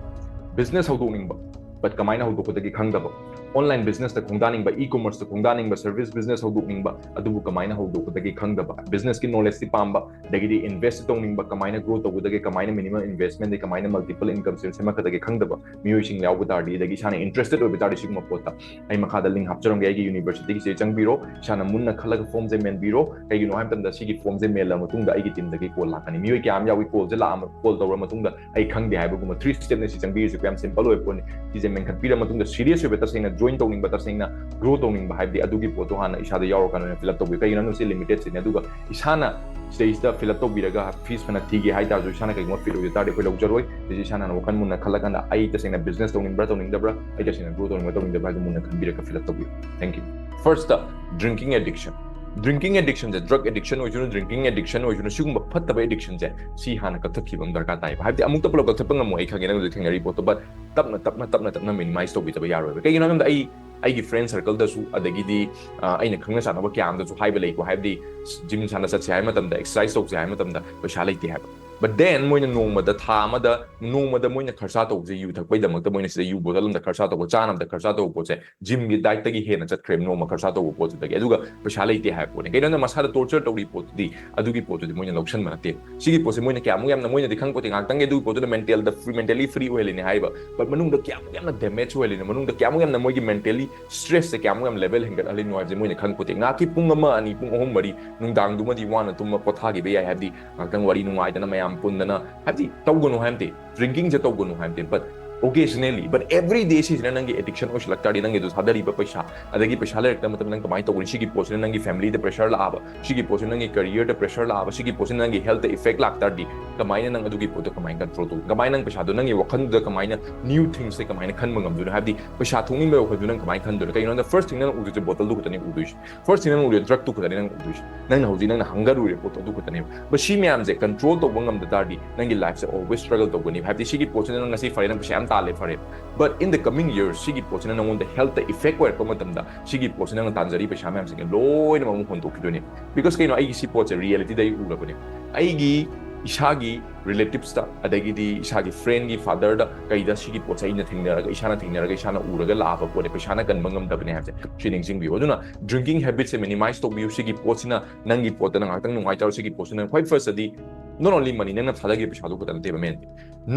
ꯕꯤꯖꯤꯅꯦꯁ ꯍꯧꯗꯣꯛꯅꯤꯡꯕ, but ꯀꯃꯥꯏꯅ ꯍꯧꯗꯣꯛꯀꯗꯒꯦ ꯈꯪꯗꯕ, ꯑꯣꯟꯂꯥꯏꯟ ꯕꯤꯖꯤꯅꯦꯁꯇ ꯈꯣꯡꯗꯥꯅꯤꯡꯕ, ꯏ ꯀꯣꯃꯔꯁꯇ ꯈꯣꯡꯗꯥꯅꯤꯡꯕ, ꯁꯔꯚꯤꯁ ꯕꯤꯖꯤꯅꯦꯁ ꯍꯧꯗꯣꯛꯅꯤꯡꯕ, ꯑꯗꯨꯕꯨ ꯀꯃꯥꯏꯅ ꯍꯧꯗꯣꯛꯀꯗꯒꯦ ꯈꯪꯗꯕ, ꯕꯤꯖꯤꯅꯦꯁꯀꯤ ꯅꯣꯂꯦꯖꯇꯤ ꯄꯥꯝꯕ, ꯑꯗꯒꯤꯗꯤ ꯏꯟꯚꯦꯁ ꯇꯧꯅꯤꯡꯕ, ꯀꯃꯥꯏꯅ ꯒ꯭ꯔꯣ ꯇꯧꯒꯗꯒꯦ, ꯀꯃꯥꯏꯅ ꯃꯤꯅꯤꯃꯝ ꯏꯟꯚꯦꯁꯃꯦꯟꯗꯒꯤ ꯀꯃꯥꯏꯅ ꯃꯜꯇꯤꯄꯜ ꯏꯟꯀꯝ ꯁ꯭ꯇ꯭ꯔꯤꯝ ꯁꯦꯝꯃꯛꯀꯗꯒꯦ ꯈꯪꯗꯕ ꯃꯤꯑꯣꯏꯁꯤꯡ ꯌꯥꯎꯕ ꯇꯥꯔꯗꯤ, ꯑꯗꯒꯤ ꯏꯁꯥꯅ ꯏꯟꯇꯔꯦꯁꯇꯦꯠ ꯑꯣꯏꯕ ꯇꯥꯔꯗꯤ ꯁꯤꯒꯨꯝꯕ ꯄꯣꯠꯇ ꯑꯩ ꯃꯈꯥꯗ ꯂꯤꯡ ꯍꯥꯞꯆꯔꯝꯒꯦ, ꯑꯩꯒꯤ ꯌꯨꯅꯤꯚꯔꯁꯤꯇꯤꯒꯤꯁꯦ ꯆꯪꯕꯤꯔꯣ, ꯏꯁꯥꯅ ꯃꯨꯟꯅ ꯈꯜꯂꯒ ꯐꯣꯝꯁꯦ ꯃꯦꯟꯕꯤꯔꯣ꯫ ꯀꯩꯒꯤꯅꯣ ꯍꯥꯏꯕ ꯃꯇꯝꯗ ꯁꯤꯒꯤ ꯐꯣꯝꯁꯦ ꯃꯦꯜꯂ ꯃꯇꯨꯡꯗ ꯑꯩꯒꯤ ꯇꯤꯝꯗꯒꯤ ꯀꯣꯜ ꯂꯥꯛꯀꯅꯤ꯫ ꯃꯤꯑꯣꯏ ꯀꯌꯥ ꯑꯃ ꯌꯥꯎꯏ, ꯀꯣꯜꯁꯦ ꯂꯥꯛꯑ, ꯀꯣꯜ ꯇꯧꯔ ꯃꯇꯨꯡꯗ ꯑꯩ ꯈꯪꯗꯦ ꯍꯥꯏꯕꯒꯨꯝꯕ꯫ ꯊ꯭ꯔꯤ ꯁ꯭ꯇꯦꯞꯅꯦ ꯁꯤ ꯆꯪꯕꯤꯔꯤꯁꯦ, ꯌꯥꯝ ꯁꯤꯝꯄꯜ ꯑꯣꯏꯕ ꯄꯣꯠꯅꯤ꯫ ꯁꯤꯁꯦ ꯃꯦꯟꯈꯠꯄꯤꯔ ꯃꯇꯨꯡꯗ ꯁꯤꯔꯤꯌꯁ ꯑꯣꯏꯕ, ꯇꯁꯦꯡꯅ ꯖꯣꯏꯟ ꯇꯧꯅꯤꯡꯕ, ꯇꯁꯦꯡꯅ ꯒ꯭ꯔꯣ ꯇꯧꯅꯤꯡꯕ ꯍꯥꯏꯕꯗꯤ ꯑꯗꯨꯒꯤ ꯄꯣꯠꯇꯣ ꯍꯥꯟꯅ ꯏꯁꯥꯗ ꯌꯥꯎꯔꯀꯥꯟꯗ ꯑꯣꯏꯅ ꯐꯤꯜ ꯑꯞ ꯇꯧꯕꯤꯌꯨ꯫ ꯀꯩꯒꯤꯅꯣ ꯍꯥꯏꯕꯗ ꯁꯤ ꯂꯤꯃꯤꯇꯦꯠꯁꯤꯅꯦ꯫ ꯑꯗꯨꯒ ꯏꯁꯥꯅ ꯁꯤꯗꯩꯁꯤꯗ ꯐꯤꯜ ꯑꯞ ꯇꯧꯕꯤꯔꯒ ꯐꯤꯁ ꯐꯅ ꯊꯤꯒꯦ ꯍꯥꯏ ꯇꯥꯔꯁꯨ ꯏꯁꯥꯅ ꯀꯩꯒꯨꯝꯕ ꯐꯤꯠ ꯑꯣꯏꯕ ꯇꯥꯔꯗꯤ ꯑꯩꯈꯣꯏ ꯂꯧꯖꯔꯣꯏ꯫ ꯁꯤꯁꯦ ꯏꯁꯥꯅ ꯋꯥꯈꯜ ꯃꯨꯟꯅ ꯈꯜꯂꯀꯥꯟꯗ ꯑꯩ ꯇꯁꯦꯡꯅ ꯕꯤꯖꯤꯅꯦꯁ ꯇꯧꯅꯤꯡꯕ꯭ꯔꯥ ꯇꯧꯅꯤꯡꯗꯕ꯭ꯔꯥ, ꯑꯩ ꯇꯁꯦꯡꯅ ꯒ꯭ꯔꯣ ꯇꯧꯅꯤꯡꯕ꯭ꯔꯥ ꯇꯧꯅꯤꯡꯗꯕ꯭ꯔꯥ ꯍꯥꯏꯗꯣ ꯃꯨꯟꯅ ꯈꯟꯕꯤꯔꯒ ꯐꯤꯜ ꯑꯞ ꯇꯧꯕꯤꯌꯨ꯫ Thank you. First, drinking addiction. Drinking addiction ꯁꯦ, ꯗ꯭ꯔꯒ ꯑꯦꯗꯤꯛꯁꯟ ꯑꯣꯏꯁꯅꯨ, ꯗ꯭ꯔꯤꯡꯀꯤꯡ ꯑꯦꯗꯤꯛꯁꯟ ꯑꯣꯏꯁꯅꯨ, ꯁꯤꯒꯨꯝꯕ ꯐꯠꯇꯕ ꯑꯦꯗꯤꯛꯁꯟꯁꯦ ꯁꯤ ꯍꯥꯟꯅ ꯀꯛꯊꯠꯈꯤꯕ ꯑꯃ ꯗꯔꯀꯥꯔ ꯇꯥꯏꯌꯦꯕ꯫ ꯍꯥꯏꯕꯗꯤ ꯑꯃꯨꯛꯇ ꯄꯨꯂꯞ ꯀꯛꯊꯠꯄ ꯉꯝꯃꯣꯏ, ꯑꯩ ꯈꯪꯉꯦ ꯅꯪ ꯍꯧꯖꯤꯛ ꯊꯦꯡꯅꯔꯤ ꯄꯣꯠꯇꯣ, but ꯇꯞꯅ ꯇꯞꯅ ꯇꯞꯅ ꯇꯞꯅ ꯃꯤꯅꯤꯃꯥꯏꯁ ꯇꯧꯕꯤꯗꯕ ꯌꯥꯔꯣꯏꯕ꯫ ꯀꯩꯒꯤꯅꯣ ꯍꯥꯏꯕꯗ ꯑꯩ ꯑꯩꯒꯤ friend circleꯗꯁꯨ, ꯑꯗꯒꯤꯗꯤ ꯑ, ꯑꯩꯅ ꯈꯪꯅ ꯆꯥꯟꯅꯕ ꯀꯌꯥ ꯑꯃꯗꯁꯨ ꯍꯥꯏꯕ ꯂꯩꯀꯣ, ꯍꯥꯏꯕꯗꯤ gym ꯁꯥꯟꯅ ꯆꯠꯁꯦ ꯍꯥꯏꯕ ꯃꯇꯝꯗ, exercise ꯇꯧꯁꯦ ꯍꯥꯏꯕ ꯃꯇꯝꯗ ꯄꯩꯁꯥ ꯂꯩꯇꯦ ꯍꯥꯏꯕ꯫ But then ꯃꯣꯏꯅ ꯅꯣꯡꯃꯗ, ꯊꯥ ꯑꯃꯗ, ꯅꯣꯡꯃꯗ ꯃꯣꯏꯅ ꯈꯔꯁꯥ ꯇꯧꯕꯁꯦ, ꯌꯨ ꯊꯛꯄꯩꯗꯃꯛꯇ ꯃꯣꯏꯅ ꯁꯤꯗ ꯌꯨ bottle ꯑꯃꯗ ꯈꯔꯁꯥ ꯇꯧꯕ, ꯆꯥꯅꯕꯗ ꯈꯔꯁꯥ ꯇꯧꯕ ꯄꯣꯠꯁꯦ, gymꯒꯤ dietꯇꯒꯤ ꯍꯦꯟꯅ ꯆꯠꯈ꯭ꯔꯦ ꯅꯣꯡꯃ ꯈꯔꯁꯥ ꯇꯧꯕ ꯄꯣꯠꯇꯨꯗꯒꯤ꯫ ꯑꯗꯨꯒ ꯄꯩꯁꯥ ꯂꯩꯇꯦ ꯍꯥꯏꯕ ꯄꯣꯠꯅꯤ꯫ ꯀꯩꯅꯣꯅ ꯃꯁꯥꯗ torture ꯇꯧꯔꯤ ꯄꯣꯠꯇꯨꯗꯤ, ꯑꯗꯨꯒꯤ ꯄꯣꯠꯇꯨꯗꯤ ꯃꯣꯏꯅ ꯂꯧꯁꯟꯕ ꯅꯠꯇꯦ꯫ ꯁꯤꯒꯤ ꯄꯣꯠꯁꯦ ꯃꯣꯏꯅ ꯀꯌꯥꯃꯨꯛ ꯌꯥꯝꯅ, ꯃꯣꯏꯅꯗꯤ ꯈꯪꯄꯣꯠꯇꯦ, ꯉꯥꯏꯍꯥꯛꯇꯪꯒꯤ ꯑꯗꯨꯒꯤ ꯄꯣꯠꯇꯨꯅ mentalꯗ free, mentally free ꯑꯣꯏꯍꯜꯂꯤꯅꯦ ꯍꯥꯏꯔꯤꯕ, but ꯃꯅꯨꯡꯗ ꯀꯌꯥꯃꯨꯛ ꯌꯥꯝꯅ damage ꯑꯣꯏꯍꯜꯂꯤꯅꯣ, ꯃꯅꯨꯡꯗ ꯀꯌꯥꯃꯨꯛ ꯌꯥꯝꯅ ꯃꯣꯏꯒꯤ mentally stressꯁꯦ ꯀꯌꯥꯃꯨꯛ ꯌꯥꯝ level ꯍꯦꯟꯒꯠꯍꯜꯂꯤꯅꯣ ꯍꯥꯏꯕꯁꯦ ꯃꯣꯏꯅ ꯈꯪꯄꯣꯠꯇꯦ꯫ ꯉꯥꯏꯍꯥꯛꯀꯤ ꯄꯨꯡ ꯑꯃ, ꯑꯅꯤ, ꯄꯨꯡ ꯑꯍꯨꯝ, ꯃꯔꯤ ꯅꯨꯡꯗꯥꯡꯗꯨꯃꯗꯤ ꯋꯥꯅ ꯇꯨꯝꯃ ꯄꯣꯊꯥꯈꯤꯕ ꯌꯥꯏ, ꯍꯥꯏꯕꯗꯤ ꯉꯥꯏꯍꯥꯛꯇꯪ ꯋꯥꯔꯤ ꯅꯨꯡꯉꯥꯏꯗꯅ ꯃꯌꯥꯝ ꯄꯨꯟꯗꯅ, ꯍꯥꯏꯕꯗꯤ ꯇꯧꯒꯅꯨ ꯍꯥꯏꯕꯗꯤ, drinkingꯁꯦ ꯇꯧꯒꯅꯨ ꯍꯥꯏꯕꯗꯤ, but occasionally, but every day ꯁꯤꯁꯤꯅ ꯅꯪꯒꯤ addiction ꯑꯣꯏꯁꯤꯜꯂꯛ ꯇꯥꯔꯗꯤ, ꯅꯪꯒꯤ ꯑꯗꯨ ꯊꯥꯗꯔꯤꯕ ꯄꯩꯁꯥ, ꯑꯗꯒꯤ ꯄꯩꯁꯥ ꯂꯩꯔꯛꯇꯕ ꯃꯇꯝꯗ ꯅꯪ ꯀꯃꯥꯏꯅ ꯇꯧꯒꯅꯤ? ꯁꯤꯒꯤ ꯄꯣꯠꯁꯤꯅ ꯅꯪꯒꯤ familyꯗ pressure ꯂꯥꯛꯑꯕ, ꯁꯤꯒꯤ ꯄꯣꯠꯁꯤꯅ ꯅꯪꯒꯤ careerꯗ pressure ꯂꯥꯛꯑꯕ, ꯁꯤꯒꯤ ꯄꯣꯠꯁꯤꯅ ꯅꯪꯒꯤ healthꯇ effect ꯂꯥꯛ ꯇꯥꯔꯗꯤ, ꯀꯃꯥꯏꯅ ꯅꯪ ꯑꯗꯨꯒꯤ ꯄꯣꯠꯇꯣ ꯀꯃꯥꯏꯅ control ꯇꯧ? ꯀꯃꯥꯏꯅ ꯅꯪ ꯄꯩꯁꯥꯗꯣ ꯅꯪꯒꯤ ꯋꯥꯈꯜꯗꯨꯗ ꯀꯃꯥꯏꯅ new thingsꯁꯦ ꯀꯃꯥꯏꯅ ꯈꯟꯕ ꯉꯝꯗꯣꯏꯅꯣ? ꯍꯥꯏꯕꯗꯤ ꯄꯩꯁꯥ ꯊꯣꯛꯅꯤꯡꯕꯒꯤ ꯋꯥꯈꯜꯗꯨ ꯅꯪ ꯀꯃꯥꯏꯅ ꯈꯟꯗꯣꯏꯅꯣ? ꯀꯩꯒꯤꯅꯣ ꯍꯥꯏꯕꯗ first thing ꯅꯪ ꯎꯗꯣꯏꯁꯦ bottleꯗꯨ ꯈꯛꯇꯅꯦ ꯎꯗꯣꯏꯁꯦ꯫ First thing ꯅꯪ ꯎꯔꯤꯗꯣ drugꯇꯨ ꯈꯛꯇꯅꯦ ꯅꯪ ꯎꯗꯣꯏꯁꯦ꯫ ꯅꯪꯅ ꯍꯧꯖꯤꯛ ꯅꯪꯅ hunger ꯑꯣꯏꯔꯤꯕ ꯄꯣꯠꯇꯣ ꯑꯗꯨ ꯈꯛꯇꯅꯦꯕ꯫ But ꯁꯤ ꯃꯌꯥꯝꯁꯦ control ꯇꯧꯕ ꯉꯝꯗ ꯇꯥꯔꯗꯤ ꯅꯪꯒꯤ lifeꯁꯦ always struggle ꯇꯧꯒꯅꯤ꯫ ꯍꯥꯏꯕꯗꯤ ꯁꯤꯒꯤ ꯄꯣꯠꯁꯤꯅ ꯅꯪ ꯉꯁꯤ ꯐꯔꯦ, ꯅꯪ ꯄꯩꯁꯥ ꯌꯥꯝ ꯇꯥꯜꯂꯦ, ꯐꯔꯦ, but in the coming years ꯁꯤꯒꯤ ꯄꯣꯠꯁꯤꯅ ꯅꯪꯉꯣꯟꯗ healthꯇ effect ꯑꯣꯏꯔꯛꯄ ꯃꯇꯝꯗ ꯁꯤꯒꯤ ꯄꯣꯠꯁꯤꯅ ꯅꯪꯅ ꯇꯥꯟꯖꯔꯤ ꯄꯩꯁꯥ ꯃꯌꯥꯝꯁꯤꯡꯁꯦ ꯂꯣꯏꯅꯃꯛ ꯑꯃꯨꯛ ꯍꯣꯟꯗꯣꯛꯈꯤꯗꯣꯏꯅꯦ꯫ Because ꯀꯩꯅꯣ, ꯑꯩꯒꯤ ꯁꯤ ꯄꯣꯠꯁꯦ realityꯗ ꯑꯩ ꯎꯔꯕꯅꯦ꯫ ꯑꯩꯒꯤ ꯏꯁꯥꯒꯤ relativesꯇ, ꯑꯗꯒꯤꯗꯤ ꯏꯁꯥꯒꯤ friendꯀꯤ fatherꯗ, ꯀꯩꯗ ꯁꯤꯒꯤ ꯄꯣꯠꯁꯦ ꯑꯩꯅ ꯊꯦꯡꯅꯔꯒ, ꯏꯁꯥꯅ ꯊꯦꯡꯅꯔꯒ, ꯏꯁꯥꯅ ꯎꯔꯒ ꯂꯥꯛꯑꯕ ꯄꯣꯠꯅꯦ꯫ ꯄꯩꯁꯥꯅ ꯀꯟꯕ ꯉꯝꯗꯕꯅꯦ ꯍꯥꯏꯕꯁꯦ ꯁꯤ ꯅꯤꯡꯁꯤꯡꯕꯤꯌꯨ꯫ ꯑꯗꯨꯅ drinking habitꯁꯦ minimize ꯇꯧꯕꯤꯌꯨ꯫ ꯁꯤꯒꯤ ꯄꯣꯠꯁꯤꯅ ꯅꯪꯒꯤ ꯄꯣꯠꯇ ꯅꯪ ꯉꯥꯏꯍꯥꯛꯇꯪ ꯅꯨꯡꯉꯥꯏꯇꯧꯔ, ꯁꯤꯒꯤ ꯄꯣꯠꯁꯤꯅ ꯈ꯭ꯋꯥꯏ firstꯇꯗꯤ not only money, ꯅꯪꯅ ꯊꯥꯗꯈꯤꯕ ꯄꯩꯁꯥꯗꯨ ꯈꯛꯇ ꯅꯠꯇꯦꯕ main꯫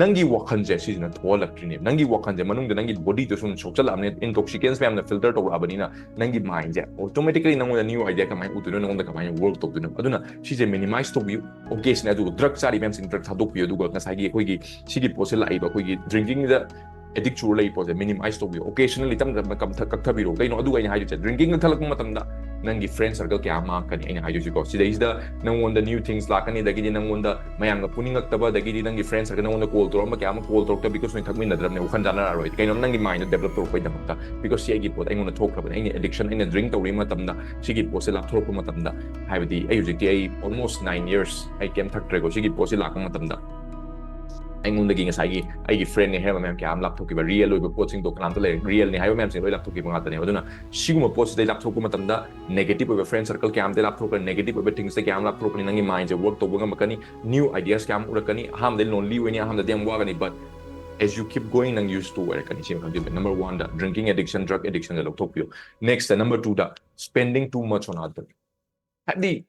ꯅꯪꯒꯤ ꯋꯥꯈꯜꯁꯦ ꯁꯤꯁꯤꯅ ꯊꯣꯛꯍꯜꯂꯛꯇ꯭ꯔꯤꯅꯦꯕ꯫ ꯅꯪꯒꯤ ꯋꯥꯈꯜꯁꯦ ꯃꯅꯨꯡꯗ ꯅꯪꯒꯤ bodyꯗꯨ ꯁꯨꯝ ꯁꯣꯛꯆꯜꯂꯛꯑꯕꯅꯤꯅ, intoxicants ꯃꯌꯥꯝꯅ filter ꯇꯧꯔꯛꯑꯕꯅꯤꯅ, ꯅꯪꯒꯤ mindꯁꯦ automatically ꯅꯪꯉꯣꯟꯗ new idea ꯀꯃꯥꯏꯅ ꯎꯗꯣꯏꯅꯣ, ꯅꯪꯉꯣꯟꯗ ꯀꯃꯥꯏꯅ work ꯇꯧꯗꯣꯏꯅꯣ? ꯑꯗꯨꯅ ꯁꯤꯁꯦ minimize ꯇꯧꯕꯤꯌꯨ꯫ Occasionally, ꯑꯗꯨꯒ drug ꯆꯥꯔꯤ ꯃꯌꯥꯝꯁꯤꯡ drug ꯊꯥꯗꯣꯛꯄꯤꯌꯨ꯫ ꯑꯗꯨꯒ ꯉꯁꯥꯏꯒꯤ ꯑꯩꯈꯣꯏꯒꯤ ꯁꯤꯒꯤ ꯄꯣꯠꯁꯦ ꯂꯥꯛꯏꯕ ꯑꯩꯈꯣꯏꯒꯤ drinkingꯗ addict ꯆꯨꯔ ꯂꯩꯕ ꯄꯣꯠꯁꯦ minimize ꯇꯧꯕꯤꯌꯨ꯫ Occasionally ꯇꯞꯅ ꯇꯞꯅ ꯀꯝꯊ-, ꯀꯛꯊꯕꯤꯔꯣ꯫ ꯀꯩꯅꯣ ꯑꯗꯨꯒ ꯑꯩꯅ ꯍꯥꯏꯗꯣꯏꯁꯦ, drinkingꯗ ꯊꯜꯂꯛꯄ ꯃꯇꯝꯗ ꯅꯪꯒꯤ friend circle ꯀꯌꯥ ꯃꯥꯡꯉꯛꯀꯅꯤ ꯑꯩꯅ ꯍꯥꯏꯗꯣꯏꯁꯤꯀꯣ꯫ ꯁꯤꯗꯩꯁꯤꯗ ꯅꯪꯉꯣꯟꯗ new things ꯂꯥꯛꯀꯅꯤ, ꯑꯗꯒꯤꯗꯤ ꯅꯪꯉꯣꯟꯗ ꯃꯌꯥꯝꯒ ꯄꯨꯅꯤꯡꯉꯛꯇꯕ, ꯑꯗꯒꯤꯗꯤ ꯅꯪꯒꯤ friend circle ꯅꯪꯉꯣꯟꯗ call ꯇꯧꯔꯛꯑꯝꯕ ꯀꯌꯥ ꯑꯃ call ꯇꯧꯔꯛꯇꯕ, because ꯅꯣꯏ ꯊꯛꯃꯤꯟꯅꯗ꯭ꯔꯕꯅꯦ, ꯋꯥꯈꯜ ꯆꯥꯟꯅꯔꯛꯑꯔꯣꯏ꯫ ꯀꯩꯅꯣ, ꯅꯪꯒꯤ mindꯗꯣ develop ꯇꯧꯔꯛꯄꯩꯗꯃꯛꯇ, because ꯁꯤ ꯑꯩꯒꯤ ꯄꯣꯠ ꯑꯩꯉꯣꯟꯗ ꯊꯣꯛꯈ꯭ꯔꯕꯅꯦ, ꯑꯩꯅ addiction, ꯑꯩꯅ drink ꯇꯧꯔꯤ ꯃꯇꯝꯗ ꯁꯤꯒꯤ ꯄꯣꯠꯁꯦ ꯂꯥꯞꯊꯣꯔꯛꯄ ꯃꯇꯝꯗ, ꯍꯥꯏꯕꯗꯤ ꯑꯩ ꯍꯧꯖꯤꯛꯇꯤ ꯑꯩ almost nine years ꯑꯩ ꯀꯩꯝ ꯊꯛꯇ꯭ꯔꯦꯀꯣ, ꯁꯤꯒꯤ ꯄꯣꯠꯁꯦ ꯂꯥꯛꯄ ꯃꯇꯝꯗ ꯑꯩꯉꯣꯟꯗꯒꯤ ꯉꯁꯥꯏꯒꯤ ꯑꯩꯒꯤ friendꯅꯦ ꯍꯥꯏꯔꯝꯕ ꯃꯌꯥꯝ ꯀꯌꯥ ꯑꯃ ꯂꯥꯞꯊꯣꯛꯈꯤꯕ, real ꯑꯣꯏꯕ ꯄꯣꯠꯁꯤꯡꯗꯣ ꯀꯅꯥꯝꯇ ꯂꯩꯔꯦ, realꯅꯦ ꯍꯥꯏꯕ ꯃꯌꯥꯝꯁꯤꯡ ꯂꯣꯏ ꯂꯥꯞꯊꯣꯛꯈꯤꯕ ꯉꯥꯛꯇꯅꯦꯕ꯫ ꯑꯗꯨꯅ ꯁꯤꯒꯨꯝꯕ ꯄꯣꯠꯁꯤꯗꯩ ꯂꯥꯞꯊꯣꯛꯄ ꯃꯇꯝꯗ negative ꯑꯣꯏꯕ friend circle ꯀꯌꯥ ꯑꯃꯗꯩ ꯂꯥꯞꯊꯣꯛꯈ꯭ꯔꯦ, negative ꯑꯣꯏꯕ thingsꯇ ꯀꯌꯥ ꯑꯃ ꯂꯥꯞꯊꯣꯛꯄꯅꯤ, ꯅꯪꯒꯤ mindꯁꯦ work ꯇꯧꯕ ꯉꯝꯃꯛꯀꯅꯤ, new ideas ꯀꯌꯥ ꯑꯃ ꯎꯔꯛꯀꯅꯤ꯫ ꯑꯍꯥꯟꯕꯗꯩ lonely ꯑꯣꯏꯅꯤ, ꯑꯍꯥꯟꯕꯗꯗꯤ ꯌꯥꯝ ꯋꯥꯒꯅꯤ, but as you keep going ꯅꯪ used to ꯑꯣꯏꯔꯛꯀꯅꯤ꯫ ꯁꯤ ꯈꯪꯖꯤꯜꯂꯨ꯫ Number oneꯗ drinking addiction, drug addictionꯗ ꯂꯧꯊꯣꯛꯄꯤꯌꯨ꯫ Nextꯇ number twoꯗ spending too much on other, ꯍꯥꯏꯕꯗꯤ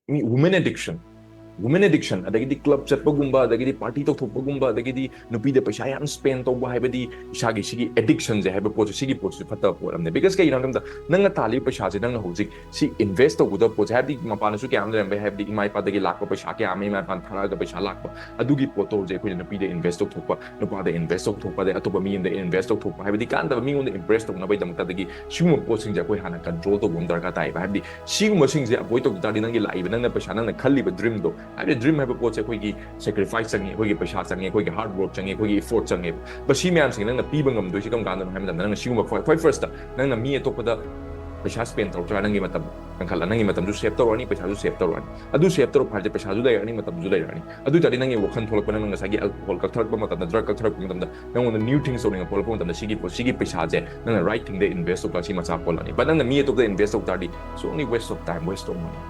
ꯃꯤ women addiction, women addiction, ꯑꯗꯒꯤꯗꯤ club ꯆꯠꯄꯒꯨꯝꯕ, ꯑꯗꯒꯤꯗꯤ party ꯇꯧꯊꯣꯛꯄꯒꯨꯝꯕ, ꯑꯗꯒꯤꯗꯤ ꯅꯨꯄꯤꯗ ꯄꯩꯁꯥ ꯌꯥꯝ spend ꯇꯧꯕ, ꯍꯥꯏꯕꯗꯤ ꯏꯁꯥꯒꯤ ꯁꯤꯒꯤ addictionꯁꯦ ꯍꯥꯏꯕ ꯄꯣꯠꯁꯦ, ꯁꯤꯒꯤ ꯄꯣꯠꯁꯦ ꯐꯠꯇꯕ ꯄꯣꯠ ꯑꯃꯅꯦ꯫ Because ꯀꯩꯒꯤꯅꯣ ꯍꯥꯏꯕ ꯃꯇꯝꯗ ꯅꯪꯅ ꯇꯥꯜꯂꯤꯕ ꯄꯩꯁꯥꯁꯦ ꯅꯪꯅ ꯍꯧꯖꯤꯛ ꯁꯤ invest ꯇꯧꯒꯗꯕ ꯄꯣꯠꯁꯦ, ꯍꯥꯏꯕꯗꯤ ꯃꯄꯥꯟꯗꯁꯨ ꯀꯌꯥ ꯑꯃ ꯂꯩꯔꯝꯕ ꯌꯥꯏ, ꯍꯥꯏꯕꯗꯤ ꯏꯃꯥ ꯏꯄꯥꯗꯒꯤ ꯂꯥꯛꯄ ꯄꯩꯁꯥ ꯀꯌꯥ ꯑꯃ, ꯏꯃꯥ ꯏꯄꯥꯅ ꯊꯥꯔꯛꯑꯒ ꯄꯩꯁꯥ ꯂꯥꯛꯄ, ꯑꯗꯨꯒꯤ ꯄꯣꯠꯇꯣ ꯍꯧꯖꯤꯛ ꯑꯩꯈꯣꯏꯅ ꯅꯨꯄꯤꯗ invest ꯇꯧꯊꯣꯛꯄ, ꯅꯨꯄꯥꯗ invest ꯇꯧꯊꯣꯛꯄ, ꯑꯗꯩ ꯑꯇꯣꯞꯄ ꯃꯤ ꯑꯃꯗ invest ꯇꯧꯊꯣꯛꯄ, ꯍꯥꯏꯕꯗꯤ ꯀꯥꯟꯅꯗꯕ ꯃꯤꯉꯣꯟꯗ impress ꯇꯧꯅꯕꯒꯤꯗꯃꯛꯇ꯫ ꯑꯗꯒꯤ ꯁꯤꯒꯨꯝꯕ ꯄꯣꯠꯁꯤꯡꯁꯦ ꯑꯩꯈꯣꯏ ꯍꯥꯟꯅ control ꯇꯧꯕ ꯑꯃ ꯗꯔꯀꯥꯔ ꯇꯥꯏꯌꯦꯕ꯫ ꯍꯥꯏꯕꯗꯤ ꯁꯤꯒꯨꯝꯕꯁꯤꯡꯁꯦ avoid ꯇꯧ ꯇꯥꯔꯗꯤ ꯅꯪꯒꯤ ꯂꯥꯛꯏꯕ, ꯅꯪꯅ ꯄꯩꯁꯥ, ꯅꯪꯅ ꯈꯜꯂꯤꯕ dreamꯗꯣ, ꯍꯥꯏꯕꯗꯤ dream ꯍꯥꯏꯕ ꯄꯣꯠꯁꯦ ꯑꯩꯈꯣꯏꯒꯤ sacrifice ꯆꯪꯉꯤ, ꯑꯩꯈꯣꯏꯒꯤ ꯄꯩꯁꯥ ꯆꯪꯉꯤ, ꯑꯩꯈꯣꯏꯒꯤ hard work ꯆꯪꯉꯤ, ꯑꯩꯈꯣꯏꯒꯤ effort ꯆꯪꯉꯦꯕ꯫ ꯃꯁꯤ ꯃꯌꯥꯝꯁꯤꯡ ꯅꯪꯅ ꯄꯤꯕ ꯉꯝꯗꯣꯏꯁꯤ ꯀꯔꯝ ꯀꯥꯟꯗꯅꯣ ꯍꯥꯏꯕ ꯃꯇꯝꯗ, ꯅꯪꯅ ꯁꯤꯒꯨꯝꯕ ꯈ꯭ꯋꯥꯏ, ꯈ꯭ꯋꯥꯏ firstꯇ ꯅꯪꯅ ꯃꯤ ꯑꯇꯣꯞꯄꯗ ꯄꯩꯁꯥ spend ꯇꯧꯔꯛꯇ꯭ꯔꯥ, ꯅꯪꯒꯤ ꯃꯇꯝ ꯀꯟꯈꯠꯂ, ꯅꯪꯒꯤ ꯃꯇꯝꯁꯨ save ꯇꯧꯔꯛꯑꯅꯤ, ꯄꯩꯁꯥꯁꯨ save ꯇꯧꯔꯛꯑꯅꯤ꯫ ꯑꯗꯨ save ꯇꯧꯔꯛꯄ ꯍꯥꯏꯁꯦ ꯄꯩꯁꯥꯁꯨ ꯂꯩꯔꯛꯑꯅꯤ, ꯃꯇꯝꯁꯨ ꯂꯩꯔꯛꯑꯅꯤ꯫ ꯑꯗꯨ ꯑꯣꯏ ꯇꯥꯔꯗꯤ ꯅꯪꯒꯤ ꯋꯥꯈꯜ ꯊꯣꯛꯂꯛꯄ, ꯅꯪꯅ ꯉꯁꯥꯏꯒꯤ alcohol ꯀꯛꯊꯔꯛꯄ ꯃꯇꯝꯗ, drug ꯀꯛꯊꯔꯛꯄ ꯃꯇꯝꯗ, ꯅꯪꯉꯣꯟꯗ new things ꯇꯧꯅꯤꯡꯕ ꯄꯣꯛꯂꯛꯄ ꯃꯇꯝꯗ, ꯁꯤꯒꯤ ꯄꯣꯠ, ꯁꯤꯒꯤ ꯄꯩꯁꯥꯁꯦ ꯅꯪꯅ right thingꯗ invest ꯇꯧ ꯇꯥꯔꯗꯤ ꯁꯤ ꯃꯆꯥ ꯄꯣꯛꯂꯛꯑꯅꯤ꯫ But ꯅꯪꯅ ꯃꯤ ꯑꯇꯣꯞꯄꯗ invest ꯇꯧ ꯇꯥꯔꯗꯤ, it's only waste of time, waste of money꯫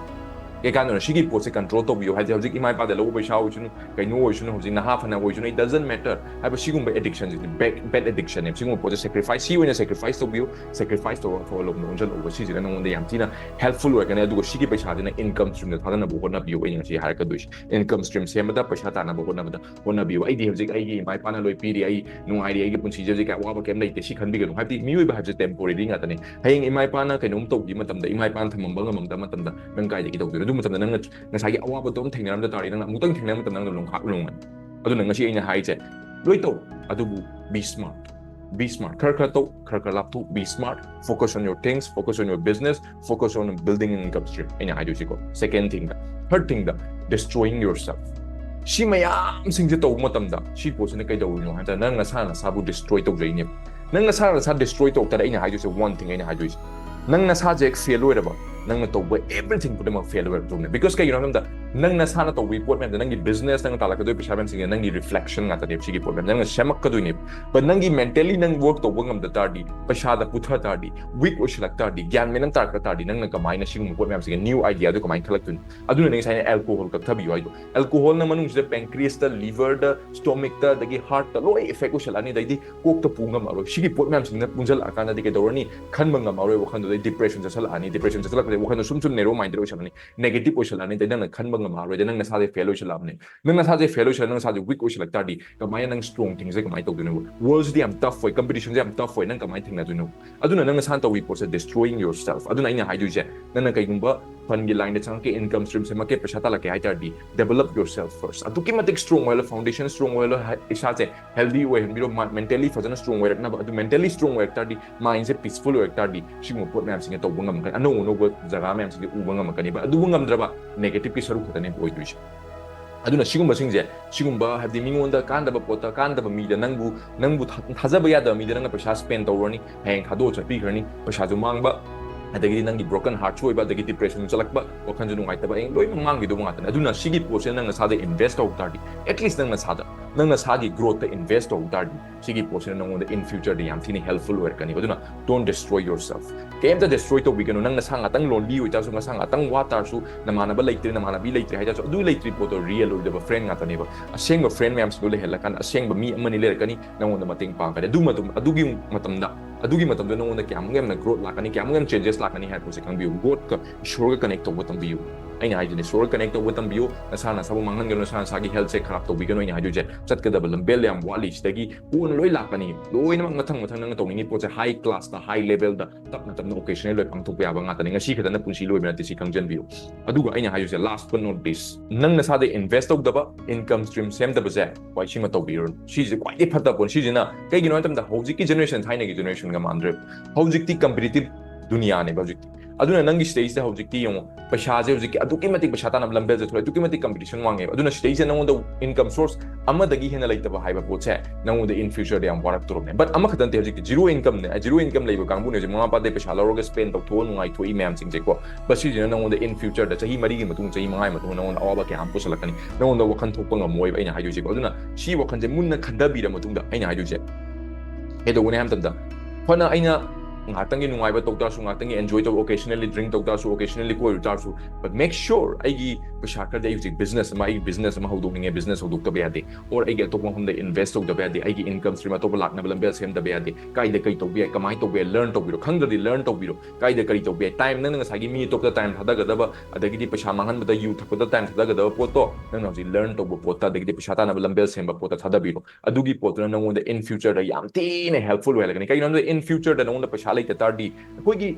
ꯀꯩ ꯀꯥꯟꯗꯅꯣ? ꯁꯤꯒꯤ ꯄꯣꯠꯁꯦ control ꯇꯧꯕꯤꯌꯨ꯫ ꯍꯥꯏꯗꯤ ꯍꯧꯖꯤꯛ ꯏꯃꯥ ꯏꯄꯥꯗ ꯂꯧꯕ ꯄꯩꯁꯥ ꯑꯣꯏꯁꯅꯨ, ꯀꯩꯅꯣ ꯑꯣꯏꯁꯅꯨ, ꯍꯧꯖꯤꯛ ꯅꯍꯥ ꯐꯅ ꯑꯣꯏꯁꯅꯨ, it doesn't matter꯫ ꯍꯥꯏꯕ ꯁꯤꯒꯨꯝꯕ addictionꯁꯤꯗꯤ bad, bad addictionꯅꯦꯕ꯫ ꯁꯤꯒꯨꯝꯕ ꯄꯣꯠꯁꯦ sacrifice, ꯁꯤ ꯑꯣꯏꯅ sacrifice ꯇꯧꯕꯤꯌꯨ, sacrifice ꯇꯧꯔꯒ ꯑꯐꯕ ꯂꯝꯗ ꯑꯣꯟꯁꯤꯜꯂꯛꯎꯕ꯫ ꯁꯤꯁꯤꯅ ꯅꯉꯣꯟꯗ ꯌꯥꯝ ꯊꯤꯅ helpful ꯑꯣꯏꯔꯛꯀꯅꯤ꯫ ꯑꯗꯨꯒ ꯁꯤꯒꯤ ꯄꯩꯁꯥꯁꯤꯅ income streamꯗ ꯊꯥꯗꯅꯕ ꯍꯣꯠꯅꯕꯤꯌꯨ꯫ ꯑꯩꯅ ꯉꯁꯤ ꯍꯥꯏꯔꯛꯀꯗꯣꯏꯁꯦ, income stream ꯁꯦꯝꯕꯗ, ꯄꯩꯁꯥ ꯇꯥꯟꯅꯕ ꯍꯣꯠꯅꯕꯗ ꯍꯣꯠꯅꯕꯤꯌꯨ꯫ ꯑꯩꯗꯤ ꯍꯧꯖꯤꯛ ꯑꯩꯒꯤ ꯏꯃꯥ ꯏꯄꯥꯅ ꯂꯣꯏ ꯄꯤꯔꯤ, ꯑꯩ ꯅꯨꯡꯉꯥꯏꯔꯤ, ꯑꯩꯒꯤ ꯄꯨꯟꯁꯤꯁꯦ ꯍꯧꯖꯤꯛ ꯑꯋꯥꯕ ꯀꯩꯝ ꯂꯩꯇꯦ, ꯁꯤ ꯈꯟꯕꯤꯒꯅꯨ꯫ ꯍꯥꯏꯕꯗꯤ ꯃꯤꯑꯣꯏꯕ ꯍꯥꯏꯕꯁꯦ temporary ꯉꯥꯛꯇꯅꯦ꯫ ꯍꯌꯦꯡ ꯏꯃꯥ ꯏꯄꯥꯅ ꯀꯩꯅꯣꯝ ꯇꯧꯈꯤꯕ ꯃꯇꯝꯗ, ꯏꯃꯥ ꯏꯄꯥꯅ ꯊꯝꯃꯝꯕ ꯉꯝꯃꯝꯗꯕ ꯃꯇꯝꯗ ꯅꯪ ꯀꯥꯏꯗꯒꯤ ꯇꯧꯗꯣꯏꯅꯣ? ꯑꯗꯨ ꯃꯇꯝꯗ ꯅꯪꯅ ꯉꯁꯥꯏꯒꯤ ꯑꯋꯥꯕꯗꯣ ꯑꯃ ꯊꯦꯡꯅꯔꯝꯗ ꯇꯥꯔꯗꯤ, ꯅꯪꯅ ꯑꯃꯨꯛꯇꯪ ꯊꯦꯡꯅꯔ ꯃꯇꯝꯗ ꯅꯪꯅ ꯂꯣꯡꯈꯥꯛ ꯂꯣꯡꯉꯅꯤ꯫ ꯑꯗꯨꯅ ꯉꯁꯤ ꯑꯩꯅ ꯍꯥꯏꯁꯦ, ꯂꯣꯏ ꯇꯧ, ꯑꯗꯨꯕꯨ be smart, be smart꯫ ꯈꯔ ꯈꯔ ꯇꯧ, ꯈꯔ ꯈꯔ ꯂꯥꯞꯊꯣꯛ, be smart, focus on your things, focus on your business, focus on building an income stream꯫ ꯑꯩꯅ ꯍꯥꯏꯗꯣꯏꯁꯤꯀꯣ꯫ Second thingꯗ, third thingꯗ, destroying yourself꯫ ꯁꯤ ꯃꯌꯥꯝꯁꯤꯡꯁꯦ ꯇꯧꯕ ꯃꯇꯝꯗ ꯁꯤ ꯄꯣꯠꯁꯤꯅ ꯀꯩꯗꯧꯔꯤꯅꯣ ꯍꯥꯏꯕꯗ, ꯅꯪ ꯅꯁꯥ ꯅꯁꯥꯕꯨ destroy ꯇꯧꯖꯩꯅꯦꯕ꯫ ꯅꯪ ꯅꯁꯥ ꯅꯁꯥ destroy ꯇꯧꯔꯛ ꯇꯥꯔꯗꯤ, ꯑꯩꯅ ꯍꯥꯏꯗꯣꯏꯁꯦ one thing, ꯑꯩꯅ ꯍꯥꯏꯗꯣꯏꯁꯦ, ꯅꯪ ꯅꯁꯥꯁꯦ ꯍꯦꯛ fail ꯑꯣꯏꯔꯕ, ꯅꯪꯅ ꯇꯧꯕ everything ꯈꯨꯗꯤꯡꯃꯛ fail ꯑꯣꯏꯔꯛꯇꯧꯅꯦ꯫ Because ꯀꯩꯒꯤꯅꯣ ꯍꯥꯏꯕ ꯃꯇꯝꯗ, ꯅꯪ ꯅꯁꯥꯅ ꯇꯧꯕꯒꯤ ꯄꯣꯠ ꯃꯌꯥꯝꯗꯣ, ꯅꯪꯒꯤ business, ꯅꯪꯅ ꯇꯥꯜꯂꯛꯀꯗꯣꯏ ꯄꯩꯁꯥ ꯃꯌꯥꯝꯁꯤꯡꯁꯦ ꯅꯪꯒꯤ reflection ꯉꯥꯛꯇꯅꯦꯕ ꯁꯤꯒꯤ ꯄꯣꯠ ꯃꯌꯥꯝ꯫ ꯅꯪꯅ ꯁꯦꯝꯃꯛꯀꯗꯣꯏꯅꯦꯕ꯫ But ꯅꯪꯒꯤ mentally ꯅꯪ work ꯇꯧꯕ ꯉꯝꯗ ꯇꯥꯔꯗꯤ, ꯄꯩꯁꯥꯗ ꯄꯨꯊ ꯇꯥꯔꯗꯤ, weak ꯑꯣꯏꯁꯜꯂꯛ ꯇꯥꯔꯗꯤ, ꯒ꯭ꯌꯥꯟ ꯃꯦꯟ ꯑꯃ ꯇꯥꯔꯛꯇ ꯇꯥꯔꯗꯤ, ꯅꯪꯅ ꯀꯃꯥꯏꯅ ꯁꯤꯒꯨꯝꯕ ꯄꯣꯠ ꯃꯌꯥꯝꯁꯤꯒꯤ new ideaꯗꯣ ꯀꯃꯥꯏꯅ ꯈꯜꯂꯛꯇꯣꯏꯅꯣ? ꯑꯗꯨꯅ ꯅꯪ ꯉꯁꯥꯏꯅ alcohol ꯀꯛꯊꯕꯤꯌꯨ ꯍꯥꯏꯗꯣ꯫ Alcoholꯅ ꯃꯅꯨꯡꯁꯤꯗ pancreasꯇ, liverꯗ, stomachꯇ, ꯑꯗꯒꯤ heartꯇ ꯂꯣꯏ effect ꯑꯣꯏꯁꯜꯂꯛꯑꯅꯤ꯫ ꯑꯗꯩꯗꯤ ꯀꯣꯛꯇ ꯄꯨ ꯉꯝꯃꯔꯣꯏ꯫ ꯁꯤꯒꯤ ꯄꯣꯠ ꯃꯌꯥꯝꯁꯤꯡꯅ ꯄꯨꯟꯁꯤꯜꯂꯛꯑꯀꯥꯟꯗꯗꯤ ꯀꯩꯗꯧꯔꯅꯤ? ꯈꯟꯕ ꯉꯝꯃꯔꯣꯏ ꯋꯥꯈꯜꯗꯨꯗꯩ depression ꯆꯠꯁꯜꯂꯛꯑꯅꯤ꯫ Depression ꯆꯠꯁꯜꯂꯛꯄꯗꯩ ꯋꯥꯈꯜꯗꯣ ꯁꯨꯝ ꯁꯨꯝ narrow minded ꯑꯣꯏꯁꯜꯂꯅꯤ, negative ꯑꯣꯏꯁꯜꯂꯛꯑꯅꯤ꯫ ꯑꯗꯩ ꯅꯪꯅ ꯈꯟꯕ ꯉꯝꯃꯔꯣꯏ꯫ ꯑꯗꯩ ꯅꯪ ꯅꯁꯥꯁꯦ fail ꯑꯣꯏꯁꯜꯂꯛꯑꯕꯅꯤ꯫ ꯅꯪ ꯅꯁꯥꯁꯦ fail ꯑꯣꯏꯁꯜꯂꯛ, ꯅꯪ ꯅꯁꯥꯁꯦ weak ꯑꯣꯏꯁꯜꯂꯛ ꯇꯥꯔꯗꯤ, ꯀꯃꯥꯏꯅ ꯅꯪ strong thingꯁꯦ ꯀꯃꯥꯏꯅ ꯇꯧꯗꯣꯏꯅꯣ? Worldꯁꯤꯗꯤ ꯌꯥꯝ tough ꯑꯣꯏ, competitionꯁꯦ ꯌꯥꯝ tough ꯑꯣꯏ, ꯅꯪ ꯀꯃꯥꯏꯅ ꯊꯦꯡꯅꯗꯣꯏꯅꯣ? ꯑꯗꯨꯅ ꯅꯪ ꯅꯁꯥꯅ ꯇꯧꯔꯤ ꯄꯣꯠꯁꯦ destroying yourself꯫ ꯑꯗꯨꯅ ꯑꯩꯅ ꯍꯥꯏꯗꯣꯏꯁꯦ, ꯅꯪꯅ ꯀꯩꯒꯨꯝꯕ fundꯀꯤ lineꯗ ꯆꯪꯉꯛꯀꯦ, income stream ꯁꯦꯝꯃꯛꯀꯦ, ꯄꯩꯁꯥ ꯇꯥꯜꯂꯛꯀꯦ ꯍꯥꯏ ꯇꯥꯔꯗꯤ, develop yourself first꯫ ꯑꯗꯨꯛꯀꯤ ꯃꯇꯤꯛ strong ꯑꯣꯏꯍꯜꯂꯣ, foundation strong ꯑꯣꯏꯍꯜꯂꯣ, ꯍꯥꯏ-, ꯏꯁꯥꯁꯦ healthy ꯑꯣꯏꯍꯟꯕꯤꯔꯣ, ꯃ-, mentally ꯐꯖꯅ strong ꯑꯣꯏꯔꯛꯅꯕ꯫ ꯑꯗꯨ mentally strong ꯑꯣꯏꯔꯛ ꯇꯥꯔꯗꯤ, mindꯁꯦ peaceful ꯑꯣꯏꯔꯛ ꯇꯥꯔꯗꯤ, ꯁꯤꯒꯨꯝꯕ ꯄꯣꯠ ꯃꯌꯥꯝꯁꯤꯡꯁꯦ ꯇꯧꯕ ꯉꯝꯃꯛꯀꯅꯤ, ꯑꯅꯧ ꯑꯅꯧꯕ ꯖꯒꯥ ꯃꯌꯥꯝꯁꯤꯡꯁꯦ ꯎꯕ ꯉꯝꯃꯛꯀꯅꯦꯕ꯫ ꯑꯗꯨꯕꯨ ꯉꯝꯗ꯭ꯔꯕ, negativeꯀꯤ ꯁꯔꯨꯛ ꯈꯛꯇꯅꯦꯕ ꯑꯣꯏꯗꯣꯏꯁꯦ꯫ ꯑꯗꯨꯅ ꯁꯤꯒꯨꯝꯕꯁꯤꯡꯁꯦ, ꯁꯤꯒꯨꯝꯕ ꯍꯥꯏꯕꯗꯤ ꯃꯤꯉꯣꯟꯗ ꯀꯥꯟꯗꯕ ꯄꯣꯠꯇ, ꯀꯥꯟꯗꯕ ꯃꯤꯗ, ꯅꯪꯕꯨ, ꯅꯪꯕꯨ ꯊꯥ-, ꯊꯥꯖꯕ ꯌꯥꯗꯕ ꯃꯤꯗ ꯅꯪꯅ ꯄꯩꯁꯥ spend ꯇꯧꯔꯨꯔꯅꯤ, ꯍꯌꯦꯡ ꯊꯥꯗꯣꯛꯑ ꯆꯠꯄꯤꯈ꯭ꯔꯅꯤ, ꯄꯩꯁꯥꯁꯨ ꯃꯥꯡꯕ, ꯑꯗꯒꯤꯗꯤ ꯅꯪꯒꯤ broken heartꯁꯨ ꯑꯣꯏꯕ, ꯑꯗꯒꯤ depressionꯁꯨ ꯆꯠꯂꯛꯄ, ꯋꯥꯈꯜꯁꯨ ꯅꯨꯡꯉꯥꯏꯇꯕ, ꯍꯌꯦꯡ ꯂꯣꯏꯅꯃꯛ ꯃꯥꯡꯈꯤꯗꯧꯕ ꯉꯥꯛꯇꯅꯦ꯫ ꯑꯗꯨꯅ ꯁꯤꯒꯤ ꯄꯣꯠꯁꯦ ꯅꯪ ꯅꯁꯥꯗ invest ꯇꯧ ꯇꯥꯔꯗꯤ, at least ꯅꯪ ꯅꯁꯥꯗ, ꯅꯪ ꯅꯁꯥꯒꯤ growthꯇ invest ꯇꯧ ꯇꯥꯔꯗꯤ, ꯁꯤꯒꯤ ꯄꯣꯠꯁꯤꯅ ꯅꯪꯉꯣꯟꯗ in futureꯗ ꯌꯥꯝ ꯊꯤꯅ helpful ꯑꯣꯏꯔꯛꯀꯅꯤ꯫ ꯑꯗꯨꯅ don't destroy yourself꯫ ꯀꯩꯝꯇ destroy ꯇꯧꯕꯤꯒꯅꯨ꯫ ꯅꯪ ꯅꯁꯥ ꯉꯥꯛꯇꯪ lonely ꯑꯣꯏꯇꯥꯔꯁꯨ, ꯅꯁꯥ ꯉꯥꯛꯇꯪ ꯋꯥ ꯇꯥꯔꯁꯨ, ꯅꯃꯥꯟꯅꯕ ꯂꯩꯇ꯭ꯔꯦ, ꯅꯃꯥꯟꯅꯕꯤ ꯂꯩꯇ꯭ꯔꯦ ꯍꯥꯏꯇꯥꯔꯁꯨ, ꯑꯗꯨ ꯂꯩꯇ꯭ꯔꯤ ꯄꯣꯠꯇꯣ real ꯑꯣꯏꯗꯕ friend ꯉꯥꯛꯇꯅꯦꯕ꯫ ꯑꯁꯦꯡꯕ friend ꯃꯌꯥꯝꯁꯤꯡꯗꯣ ꯂꯩꯍꯜꯂꯀꯥꯟꯗ ꯑꯁꯦꯡꯕ ꯃꯤ ꯑꯃꯅꯤ ꯂꯩꯔꯛꯀꯅꯤ ꯅꯪꯉꯣꯟꯗ ꯃꯇꯦꯡ ꯄꯥꯡꯒꯅꯤ꯫ ꯑꯗꯨ ꯃꯇꯝ, ꯑꯗꯨꯒꯤ ꯃꯇꯝꯗ, ꯑꯗꯨꯒꯤ ꯃꯇꯝꯗ ꯅꯪꯉꯣꯟꯗ ꯀꯌꯥꯃꯨꯛ ꯌꯥꯝꯅ growth ꯂꯥꯛꯀꯅꯤ, ꯀꯌꯥꯃꯨꯛ ꯌꯥꯝꯅ changes ꯂꯥꯛꯀꯅꯤ ꯍꯥꯏꯕꯁꯦ ꯈꯪꯕꯤꯌꯨ꯫ Godꯀ, ꯏꯁꯣꯔꯒ connect ꯇꯧꯕ ꯇꯝꯕꯤꯌꯨ꯫ ꯑꯩꯅ ꯍꯥꯏꯗꯨꯅꯦ, ꯏꯁꯣꯔꯒ connect ꯇꯧꯕ ꯇꯝꯕꯤꯌꯨ꯫ ꯅꯁꯥ ꯅꯁꯥꯕꯨ ꯃꯥꯡꯍꯟꯒꯅꯨ, ꯅꯁꯥ ꯅꯁꯥꯒꯤ healthꯁꯦ ꯈꯔꯥꯞ ꯇꯧꯕꯤꯒꯅꯨ꯫ ꯑꯩꯅ ꯍꯥꯏꯗꯣꯏꯁꯦ, ꯆꯠꯀꯗꯕ ꯂꯝꯕꯦꯜ ꯌꯥꯝ ꯋꯥꯠꯂꯤ꯫ ꯁꯤꯗꯒꯤ ꯀꯣꯟꯅ ꯂꯣꯏ ꯂꯥꯛꯀꯅꯤ꯫ ꯂꯣꯏꯅꯃꯛ ꯃꯊꯪ ꯃꯊꯪ ꯅꯪꯅ ꯇꯧꯅꯤꯡꯉꯤ ꯄꯣꯠꯁꯦ high classꯇ, high levelꯗ ꯇꯞꯅ ꯇꯞꯅ occasionally ꯂꯣꯏ ꯄꯥꯡꯊꯣꯛꯄ ꯌꯥꯕ ꯉꯥꯛꯇꯅꯤ꯫ ꯉꯁꯤ ꯈꯛꯇꯅ ꯄꯨꯟꯁꯤ ꯂꯣꯏꯕ ꯅꯠꯇꯦ, ꯁꯤ ꯈꯪꯖꯟꯕꯤꯌꯨ꯫ ꯑꯗꯨꯒ ꯑꯩꯅ ꯍꯥꯏꯗꯣꯏꯁꯦ, last but not least, ꯅꯪ ꯅꯁꯥꯗ invest ꯇꯧꯗꯕ, income stream ꯁꯦꯝꯗꯕꯁꯦ, ꯍꯣꯏ, ꯁꯤꯃ ꯇꯧꯕꯤꯔꯨꯅꯨ꯫ ꯁꯤꯁꯦ ꯈ꯭ꯋꯥꯏꯗꯒꯤ ꯐꯠꯇꯕ ꯄꯣꯠ꯫ ꯁꯤꯁꯤꯅ ꯀꯩꯒꯤꯅꯣ ꯍꯥꯏ ꯃꯇꯝꯗ, ꯍꯧꯖꯤꯛꯀꯤ generation ꯊꯥꯏꯅꯒꯤ generationꯒ ꯃꯥꯟꯗ꯭ꯔꯦ꯫ ꯍꯧꯖꯤꯛꯇꯤ competitive ꯗꯨꯅꯤꯌꯥꯅꯦꯕ ꯍꯧꯖꯤꯛꯇꯤ꯫ ꯑꯗꯨꯅ ꯅꯪꯒꯤ ꯁꯤꯗꯩꯁꯤꯗ ꯍꯧꯖꯤꯛꯇꯤ ꯌꯦꯡꯉꯣ, ꯄꯩꯁꯥꯁꯦ ꯍꯧꯖꯤꯛꯀꯤ ꯑꯗꯨꯛꯀꯤ ꯃꯇꯤꯛ ꯄꯩꯁꯥ ꯇꯥꯟꯅꯕ ꯂꯝꯕꯦꯜꯁꯦ ꯊꯣꯛꯑꯦ, ꯑꯗꯨꯛꯀꯤ ꯃꯇꯤꯛ competition ꯋꯥꯡꯉꯦꯕ꯫ ꯑꯗꯨꯅ ꯁꯤꯗꯩꯁꯤꯗ ꯅꯉꯣꯟꯗ income source ꯑꯃꯗꯒꯤ ꯍꯦꯟꯅ ꯂꯩꯇꯕ ꯍꯥꯏꯕ ꯄꯣꯠꯁꯦ ꯅꯉꯣꯟꯗ in futureꯗ ꯌꯥꯝ ꯋꯥꯔꯛꯇꯧꯔꯕꯅꯦ꯫ But ꯑꯃꯈꯛꯇ ꯅꯠꯇꯦ, ꯍꯧꯖꯤꯛꯇꯤ zero incomeꯅꯦ, zero income ꯂꯩꯕ ꯀꯥꯡꯕꯨꯅꯦ ꯍꯧꯖꯤꯛ ꯃꯃꯥ ꯃꯄꯥꯗꯩ ꯄꯩꯁꯥ ꯂꯧꯔꯒ spend ꯇꯧꯊꯣꯛꯑ ꯅꯨꯡꯉꯥꯏꯊꯣꯛꯏ ꯃꯌꯥꯝꯁꯤꯡꯁꯦꯀꯣ꯫ But ꯁꯤꯁꯤꯅ ꯅꯉꯣꯟꯗ in futureꯗ ꯆꯍꯤ ꯃꯔꯤꯒꯤ ꯃꯇꯨꯡ, ꯆꯍꯤ ꯃꯉꯥꯒꯤ ꯃꯇꯨꯡ ꯅꯉꯣꯟꯗ ꯑꯋꯥꯕ ꯀꯌꯥ ꯑꯃ ꯄꯨꯁꯜꯂꯛꯀꯅꯤ, ꯅꯉꯣꯟꯗ ꯋꯥꯈꯜ ꯊꯣꯛꯄ ꯉꯝꯃꯣꯏꯕ ꯑꯩꯅ ꯍꯥꯏꯗꯣꯏꯁꯦꯀꯣ꯫ ꯑꯗꯨꯅ ꯁꯤ ꯋꯥꯈꯜꯁꯦ ꯃꯨꯟꯅ ꯈꯟꯊꯕꯤꯔ ꯃꯇꯨꯡꯗ ꯑꯩꯅ ꯍꯥꯏꯗꯣꯏꯁꯦ ꯀꯩꯗꯧꯕꯅꯦ ꯍꯥꯏꯕ ꯃꯇꯝꯗ, ꯐꯅ ꯑꯩꯅ ꯉꯥꯏꯍꯥꯛꯇꯪꯒꯤ ꯅꯨꯡꯉꯥꯏꯕ ꯇꯧ ꯇꯥꯔꯁꯨ, ꯉꯥꯏꯍꯥꯛꯇꯪꯒꯤ enjoy ꯇꯧ, occasionally drink ꯇꯧ ꯇꯥꯔꯁꯨ, occasionally ꯀꯣꯏꯔꯨ ꯇꯥꯔꯁꯨ, but make sure ꯑꯩꯒꯤ ꯄꯩꯁꯥ ꯈꯔꯗꯤ ꯑꯩ ꯍꯧꯖꯤꯛ business ꯑꯃ, ꯑꯩꯒꯤ business ꯑꯃ ꯍꯧꯗꯣꯛꯅꯤꯡꯉꯦ, business ꯍꯧꯗꯣꯛꯇꯕ ꯌꯥꯗꯦ, or ꯑꯩꯒꯤ ꯑꯇꯣꯞꯄ ꯃꯐꯝꯗ invest ꯇꯧꯗꯕ ꯌꯥꯗꯦ, ꯑꯩꯒꯤ income stream ꯑꯇꯣꯞꯄ ꯂꯥꯛꯅꯕ ꯂꯝꯕꯦꯜ ꯁꯦꯝꯗꯕ ꯌꯥꯗꯦ, ꯀꯥꯏꯗ ꯀꯩ ꯇꯧꯕ ꯌꯥꯏ, ꯀꯃꯥꯏꯅ ꯇꯧꯕ ꯌꯥꯏ, learn ꯇꯧꯕꯤꯔꯣ, ꯈꯪꯗ꯭ꯔꯗꯤ learn ꯇꯧꯕꯤꯔꯣ, ꯀꯥꯏꯗ ꯀꯔꯤ ꯇꯧꯕ ꯌꯥꯏ, time ꯅꯪꯅ ꯉꯁꯥꯏꯒꯤ ꯃꯤ ꯑꯇꯣꯞꯄꯗ time ꯊꯥꯗꯒꯗꯕ, ꯑꯗꯒꯤꯗꯤ ꯄꯩꯁꯥ ꯃꯥꯡꯍꯟꯕꯗ, ꯌꯨ ꯊꯛꯄꯗ time ꯊꯥꯗꯒꯗꯕ ꯄꯣꯠꯇꯣ ꯅꯪꯅ ꯍꯧꯖꯤꯛ learn ꯇꯧꯕ ꯄꯣꯠꯇ, ꯑꯗꯒꯤꯗꯤ ꯄꯩꯁꯥ ꯇꯥꯟꯅꯕ ꯂꯝꯕꯦꯜ ꯁꯦꯝꯕ ꯄꯣꯠꯇ ꯊꯥꯗꯕꯤꯔꯣ꯫ ꯑꯗꯨꯒꯤ ꯄꯣꯠꯇꯨꯅ ꯅꯉꯣꯟꯗ in futureꯗ ꯌꯥꯝ ꯊꯤꯅ helpful ꯑꯣꯏꯍꯜꯂꯛꯀꯅꯤ꯫ ꯀꯩꯒꯤꯅꯣ ꯍꯥꯏꯕꯗ in futureꯗ ꯅꯉꯣꯟꯗ ꯄꯩꯁꯥ ꯂꯩꯇ ꯇꯥꯔꯗꯤ ꯑꯩꯈꯣꯏꯒꯤ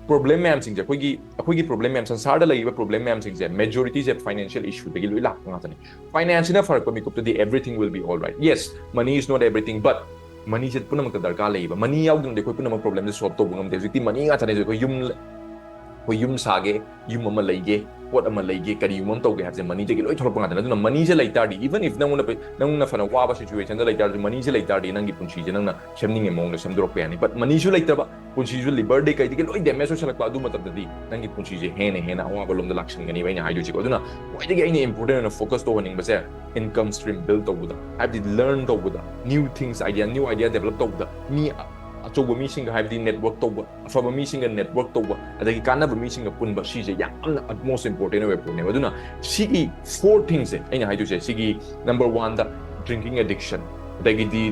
problem ꯃꯌꯥꯝꯁꯤꯡꯁꯦ, ꯑꯩꯈꯣꯏꯒꯤ, ꯑꯩꯈꯣꯏꯒꯤ problem ꯃꯌꯥꯝ, ꯁꯪꯁꯥꯔꯗ ꯂꯩꯔꯤꯕ problem ꯃꯌꯥꯝꯁꯤꯡꯁꯦ majorityꯁꯦ financial issueꯗꯒꯤ ꯂꯣꯏ ꯂꯥꯛꯄ ꯉꯥꯛꯇꯅꯤ꯫ Financeꯁꯤꯅ ꯐꯔꯛꯄ ꯃꯤꯀꯨꯞꯇꯗꯤ everything will be all right. Yes, money is not everything, but moneyꯁꯦ ꯄꯨꯝꯅꯃꯛꯇ ꯗꯔꯀꯥꯔ ꯂꯩꯌꯦꯕ꯫ Money ꯌꯥꯎꯗꯅꯗꯤ ꯑꯩꯈꯣꯏ ꯄꯨꯝꯅꯃꯛ problemꯁꯦ solve ꯇꯧꯕ ꯉꯝꯗꯦ꯫ ꯍꯧꯖꯤꯛꯇꯤ money ꯉꯥꯛꯇꯅꯦ꯫ ꯑꯩꯈꯣꯏ ꯌꯨꯝ, ꯑꯩꯈꯣꯏ ꯌꯨꯝ ꯁꯥꯒꯦ, ꯌꯨꯝ ꯑꯃ ꯂꯩꯒꯦ, ꯄꯣꯠ ꯑꯃ ꯂꯩꯒꯦ, ꯀꯔꯤꯒꯨꯝꯕ ꯑꯃ ꯇꯧꯒꯦ ꯍꯥꯏꯕꯁꯦ moneyꯗꯒꯤ ꯂꯣꯏ ꯊꯣꯛꯂꯛꯄ ꯉꯥꯛꯇꯅꯦ꯫ ꯑꯗꯨꯅ moneyꯁꯦ ꯂꯩ ꯇꯥꯔꯗꯤ, even if ꯅꯪꯉꯣꯟꯗ ꯄꯩ-, ꯅꯪꯅ ꯐꯅ ꯋꯥꯕ situationꯗ ꯂꯩ ꯇꯥꯔꯁꯨ, moneyꯁꯦ ꯂꯩ ꯇꯥꯔꯗꯤ ꯅꯪꯒꯤ ꯄꯨꯟꯁꯤꯁꯦ ꯅꯪꯅ ꯁꯦꯝꯅꯤꯡꯉꯤ ꯃꯑꯣꯡꯗ ꯁꯦꯝꯗꯣꯔꯛꯄ ꯌꯥꯅꯤ꯫ But moneyꯁꯨ ꯂꯩꯇꯕ, ꯄꯨꯟꯁꯤꯁꯨ liverꯗꯩ ꯀꯩꯗꯒꯤ ꯂꯣꯏ damage ꯑꯣꯏꯁꯜꯂꯛꯄ, ꯑꯗꯨ ꯃꯇꯝꯗꯗꯤ ꯅꯪꯒꯤ ꯄꯨꯟꯁꯤꯁꯦ ꯍꯦꯟꯅ ꯍꯦꯟꯅ ꯑꯋꯥꯕ ꯂꯣꯝꯗ ꯂꯥꯛꯁꯟꯒꯅꯤꯕ ꯑꯩꯅ ꯍꯥꯏꯗꯣꯏꯁꯦꯀꯣ꯫ ꯑꯗꯨꯅ ꯈ꯭ꯋꯥꯏꯗꯒꯤ ꯑꯩꯅ important ꯑꯣꯏꯅ focus ꯇꯧꯍꯟꯅꯤꯡꯕꯁꯦ income stream build ꯇꯧꯕꯗ, ꯍꯥꯏꯕꯗꯤ learn ꯇꯧꯕꯗ, new things, idea, new idea develop ꯇꯧꯕꯗ, ꯃꯤ ꯑ-, ꯑꯆꯧꯕ ꯃꯤꯁꯤꯡꯒ, ꯍꯥꯏꯕꯗꯤ network ꯇꯧꯕ, ꯑꯐꯕ ꯃꯤꯁꯤꯡꯒ network ꯇꯧꯕ, ꯑꯗꯒꯤ ꯀꯥꯟꯅꯕ ꯃꯤꯁꯤꯡꯒ ꯄꯨꯟꯕ, ꯁꯤꯁꯦ ꯌꯥꯝꯅ most important ꯑꯣꯏꯕ ꯄꯣꯠꯅꯦꯕ꯫ ꯑꯗꯨꯅ ꯁꯤꯒꯤ four thingsꯁꯦ ꯑꯩꯅ ꯍꯥꯏꯗꯣꯏꯁꯦ, ꯁꯤꯒꯤ number oneꯗ drinking addiction, ꯑꯗꯒꯤꯗꯤ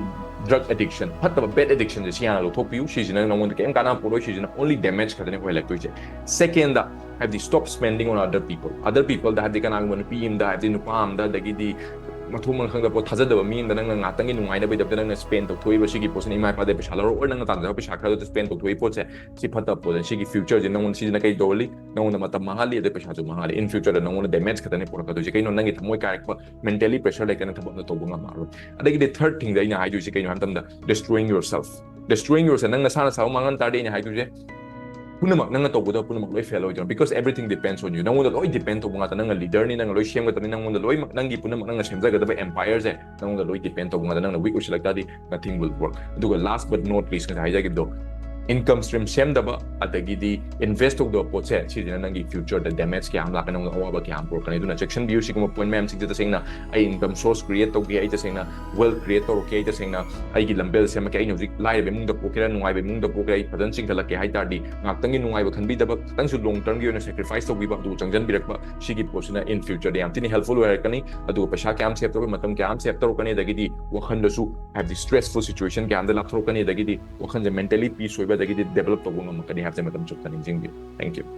drug addiction, ꯐꯠꯇꯕ bad addictionꯁꯦ ꯁꯤ ꯍꯥꯟꯅ ꯂꯧꯊꯣꯛꯄꯤꯌꯨ꯫ ꯁꯤꯁꯤꯅ ꯅꯉꯣꯟꯗ ꯀꯩꯝ ꯀꯥꯟꯅꯕ ꯄꯣꯠꯂꯣꯏ, ꯁꯤꯁꯤꯅ only damage ꯈꯛꯇꯅꯦ ꯑꯣꯏꯍꯜꯂꯛꯇꯣꯏꯁꯦ꯫ Secondꯗ, ꯍꯥꯏꯕꯗꯤ stop spending on other people, other peopleꯗ, ꯍꯥꯏꯕꯗꯤ ꯀꯅꯥꯒꯨꯝꯕ ꯅꯨꯄꯤ ꯑꯃꯗ, ꯍꯥꯏꯕꯗꯤ ꯅꯨꯄꯥ ꯑꯃꯗ, ꯑꯗꯒꯤꯗꯤ ꯃꯊꯣꯡ ꯃꯔꯝ ꯈꯪꯗꯕ ꯄꯣꯠ ꯊꯥꯖꯗꯕ ꯃꯤ ꯑꯃꯗ ꯅꯪꯅ ꯉꯥꯛꯇꯪꯒꯤ ꯅꯨꯡꯉꯥꯏꯅꯕꯒꯤꯗꯃꯛꯇ ꯅꯪꯅ spend ꯇꯧꯊꯣꯛꯏꯕ ꯁꯤꯒꯤ ꯄꯣꯠꯁꯤꯅ, ꯏꯃꯥ ꯏꯄꯥꯗꯩ ꯄꯩꯁꯥ ꯂꯧꯔꯣ, or ꯅꯪꯅ ꯇꯥꯟꯖꯕ ꯄꯩꯁꯥ ꯈꯔꯗꯨ spend ꯇꯧꯊꯣꯛꯏ ꯄꯣꯠꯁꯦ, ꯁꯤ ꯐꯠꯇꯕ ꯄꯣꯠꯅꯤ꯫ ꯁꯤꯒꯤ futureꯁꯦ ꯅꯉꯣꯟꯗ, ꯁꯤꯁꯤꯅ ꯀꯩ ꯇꯧꯍꯜꯂꯤ? ꯅꯉꯣꯟꯗ ꯃꯇꯝ ꯃꯥꯡꯍꯜꯂꯤ, ꯑꯗꯩ ꯄꯩꯁꯥꯁꯨ ꯃꯥꯡꯍꯜꯂꯤ꯫ In futureꯗ ꯅꯉꯣꯟꯗ damage ꯈꯛꯇꯅꯦ ꯄꯨꯔꯛꯀꯗꯣꯏꯁꯦ꯫ ꯀꯩꯅꯣ? ꯅꯪꯒꯤ ꯊꯃꯣꯏ ꯀꯥꯏꯔꯛꯄ, mentally pressure ꯂꯩꯇꯅ ꯊꯕꯛ ꯑꯃ ꯇꯧꯕ ꯉꯝꯃꯔꯣꯏ꯫ ꯑꯗꯒꯤꯗꯤ third thingꯗ ꯑꯩꯅ ꯍꯥꯏꯗꯣꯏꯁꯦ ꯀꯩꯅꯣ ꯍꯥꯏꯕ ꯃꯇꯝꯗ, destroying yourself, destroying yourself꯫ ꯅꯪ ꯅꯁꯥ ꯅꯁꯥꯕꯨ ꯃꯥꯡꯍꯟ ꯇꯥꯔꯗꯤ, ꯑꯩꯅ ꯍꯥꯏꯗꯣꯏꯁꯦ, ꯄꯨꯝꯅꯃꯛ ꯅꯪꯅ ꯇꯧꯒꯗꯕ ꯄꯨꯝꯅꯃꯛ ꯂꯣꯏ ꯐꯦꯜ ꯑꯣꯏꯗꯣꯏꯅꯣ? Because everything depends on you. ꯅꯪꯉꯣꯟꯗ ꯂꯣꯏ ꯗꯤꯄꯦꯟ ꯇꯧꯕ ꯉꯥꯛꯇ꯫ ꯅꯪꯅ ꯂꯤꯗꯔꯅꯤ, ꯅꯪꯅ ꯂꯣꯏ ꯁꯦꯝꯒꯗꯕꯅꯤ, ꯅꯪꯉꯣꯟꯗ ꯂꯣꯏꯅꯃꯛ, ꯅꯪꯒꯤ ꯄꯨꯝꯅꯃꯛ ꯅꯪꯅ ꯁꯦꯝꯖꯒꯗꯕ ꯑꯦꯝꯄꯥꯌꯔꯁꯦ ꯅꯪꯉꯣꯟꯗ ꯂꯣꯏ ꯗꯤꯄꯦꯟ ꯇꯧꯕ ꯉꯥꯛꯇ꯫ ꯅꯪꯅ ꯋꯤꯛ ꯑꯣꯏꯁꯤꯜꯂꯛ ꯇꯥꯔꯗꯤ nothing will work. ꯑꯗꯨꯒ last but not least, ꯉꯁꯥꯏ ꯍꯥꯏꯖꯈꯤꯕꯗꯣ, ꯏꯟꯀꯝ ꯁ꯭ꯇ꯭ꯔꯤꯝ ꯁꯦꯝꯗꯕ ꯑꯗꯒꯤꯗꯤ ꯏꯟꯚꯦꯁ ꯇꯧꯗꯕ ꯄꯣꯠꯁꯦ, ꯁꯤꯁꯤꯅ ꯅꯪꯒꯤ ꯐ꯭ꯌꯨꯆꯔꯗ ꯗꯦꯃꯦꯖ ꯀꯌꯥ ꯑꯃ ꯂꯥꯛꯀꯅꯤ, ꯅꯪꯉꯣꯟꯗ ꯑꯋꯥꯕ ꯀꯌꯥ ꯑꯃ ꯄꯨꯔꯛꯀꯅꯤ꯫ ꯑꯗꯨꯅ ꯆꯦꯛꯁꯤꯟꯕꯤꯌꯨ꯫ ꯁꯤꯒꯨꯝꯕ ꯄꯣꯏꯟ ꯃꯌꯥꯝꯁꯤꯡꯁꯦ ꯇꯁꯦꯡꯅ ꯑꯩ ꯏꯟꯀꯝ ꯁꯣꯔꯁ ꯀ꯭ꯔꯤꯌꯦꯠ ꯇꯧꯒꯦ, ꯑꯩ ꯇꯁꯦꯡꯅ ꯋꯦꯜꯊ ꯀ꯭ꯔꯤꯌꯦꯠ ꯇꯧꯔꯛꯀꯦ, ꯑꯩ ꯇꯁꯦꯡꯅ ꯑꯩꯒꯤ ꯂꯝꯕꯦꯜ ꯁꯦꯝꯃꯛꯀꯦ, ꯑꯩꯅ ꯍꯧꯖꯤꯛ ꯂꯥꯏꯔꯕ ꯏꯃꯨꯡꯗ ꯄꯣꯛꯀꯦꯔꯥ, ꯅꯨꯡꯉꯥꯏꯕ ꯏꯃꯨꯡꯗ ꯄꯣꯛꯀꯦꯔꯥ, ꯑꯩ ꯐꯖꯅ ꯆꯤꯡꯈꯠꯂꯛꯀꯦ ꯍꯥꯏ ꯇꯥꯔꯗꯤ, ꯉꯥꯛꯇꯪꯒꯤ ꯅꯨꯡꯉꯥꯏꯕ ꯈꯟꯕꯤꯗꯕ, ꯈꯤꯇꯪꯁꯨ ꯂꯣꯡ ꯇꯔꯝꯒꯤ ꯑꯣꯏꯅ ꯁꯦꯀ꯭ꯔꯤꯐꯥꯏꯁ ꯇꯧꯕꯤꯕ, ꯑꯗꯨ ꯆꯪꯁꯤꯟꯕꯤꯔꯛꯄ, ꯁꯤꯒꯤ ꯄꯣꯠꯁꯤꯅ ꯏꯟ ꯐ꯭ꯌꯨꯆꯔꯗ ꯌꯥꯝ ꯊꯤꯅ ꯍꯦꯜꯞꯐꯨꯜ ꯑꯣꯏꯔꯛꯀꯅꯤ꯫ ꯑꯗꯨꯒ ꯄꯩꯁꯥ ꯀꯌꯥꯝ ꯁꯦꯞ ꯇꯧꯔꯛꯄ, ꯃꯇꯝ ꯀꯌꯥꯝ ꯁꯦꯞ ꯇꯧꯔꯛꯀꯅꯤ, ꯑꯗꯒꯤꯗꯤ ꯋꯥꯈꯜꯗꯁꯨ, ꯍꯥꯏꯕꯗꯤ ꯁ꯭ꯇ꯭ꯔꯦꯁꯐꯨꯜ ꯁꯤꯆꯨꯋꯦꯁꯟ ꯀꯌꯥꯝꯗ ꯂꯥꯞꯊꯣꯔꯛꯀꯅꯤ, ꯑꯗꯒꯤꯗꯤ ꯋꯥꯈꯜꯁꯦ ꯃꯦꯟꯇꯦꯂꯤ ꯄꯤꯁ ꯑꯣꯏꯕ, ꯑꯗꯒꯤꯗꯤ ꯗꯦꯕꯂꯞ ꯇꯧꯕ ꯉꯝꯃꯛꯀꯅꯤ ꯍꯥꯏꯕꯁꯦ ꯃꯇꯝ ꯆꯨꯞꯇ ꯅꯤꯡꯁꯤꯡꯕꯤꯌꯨ꯫ Thank you.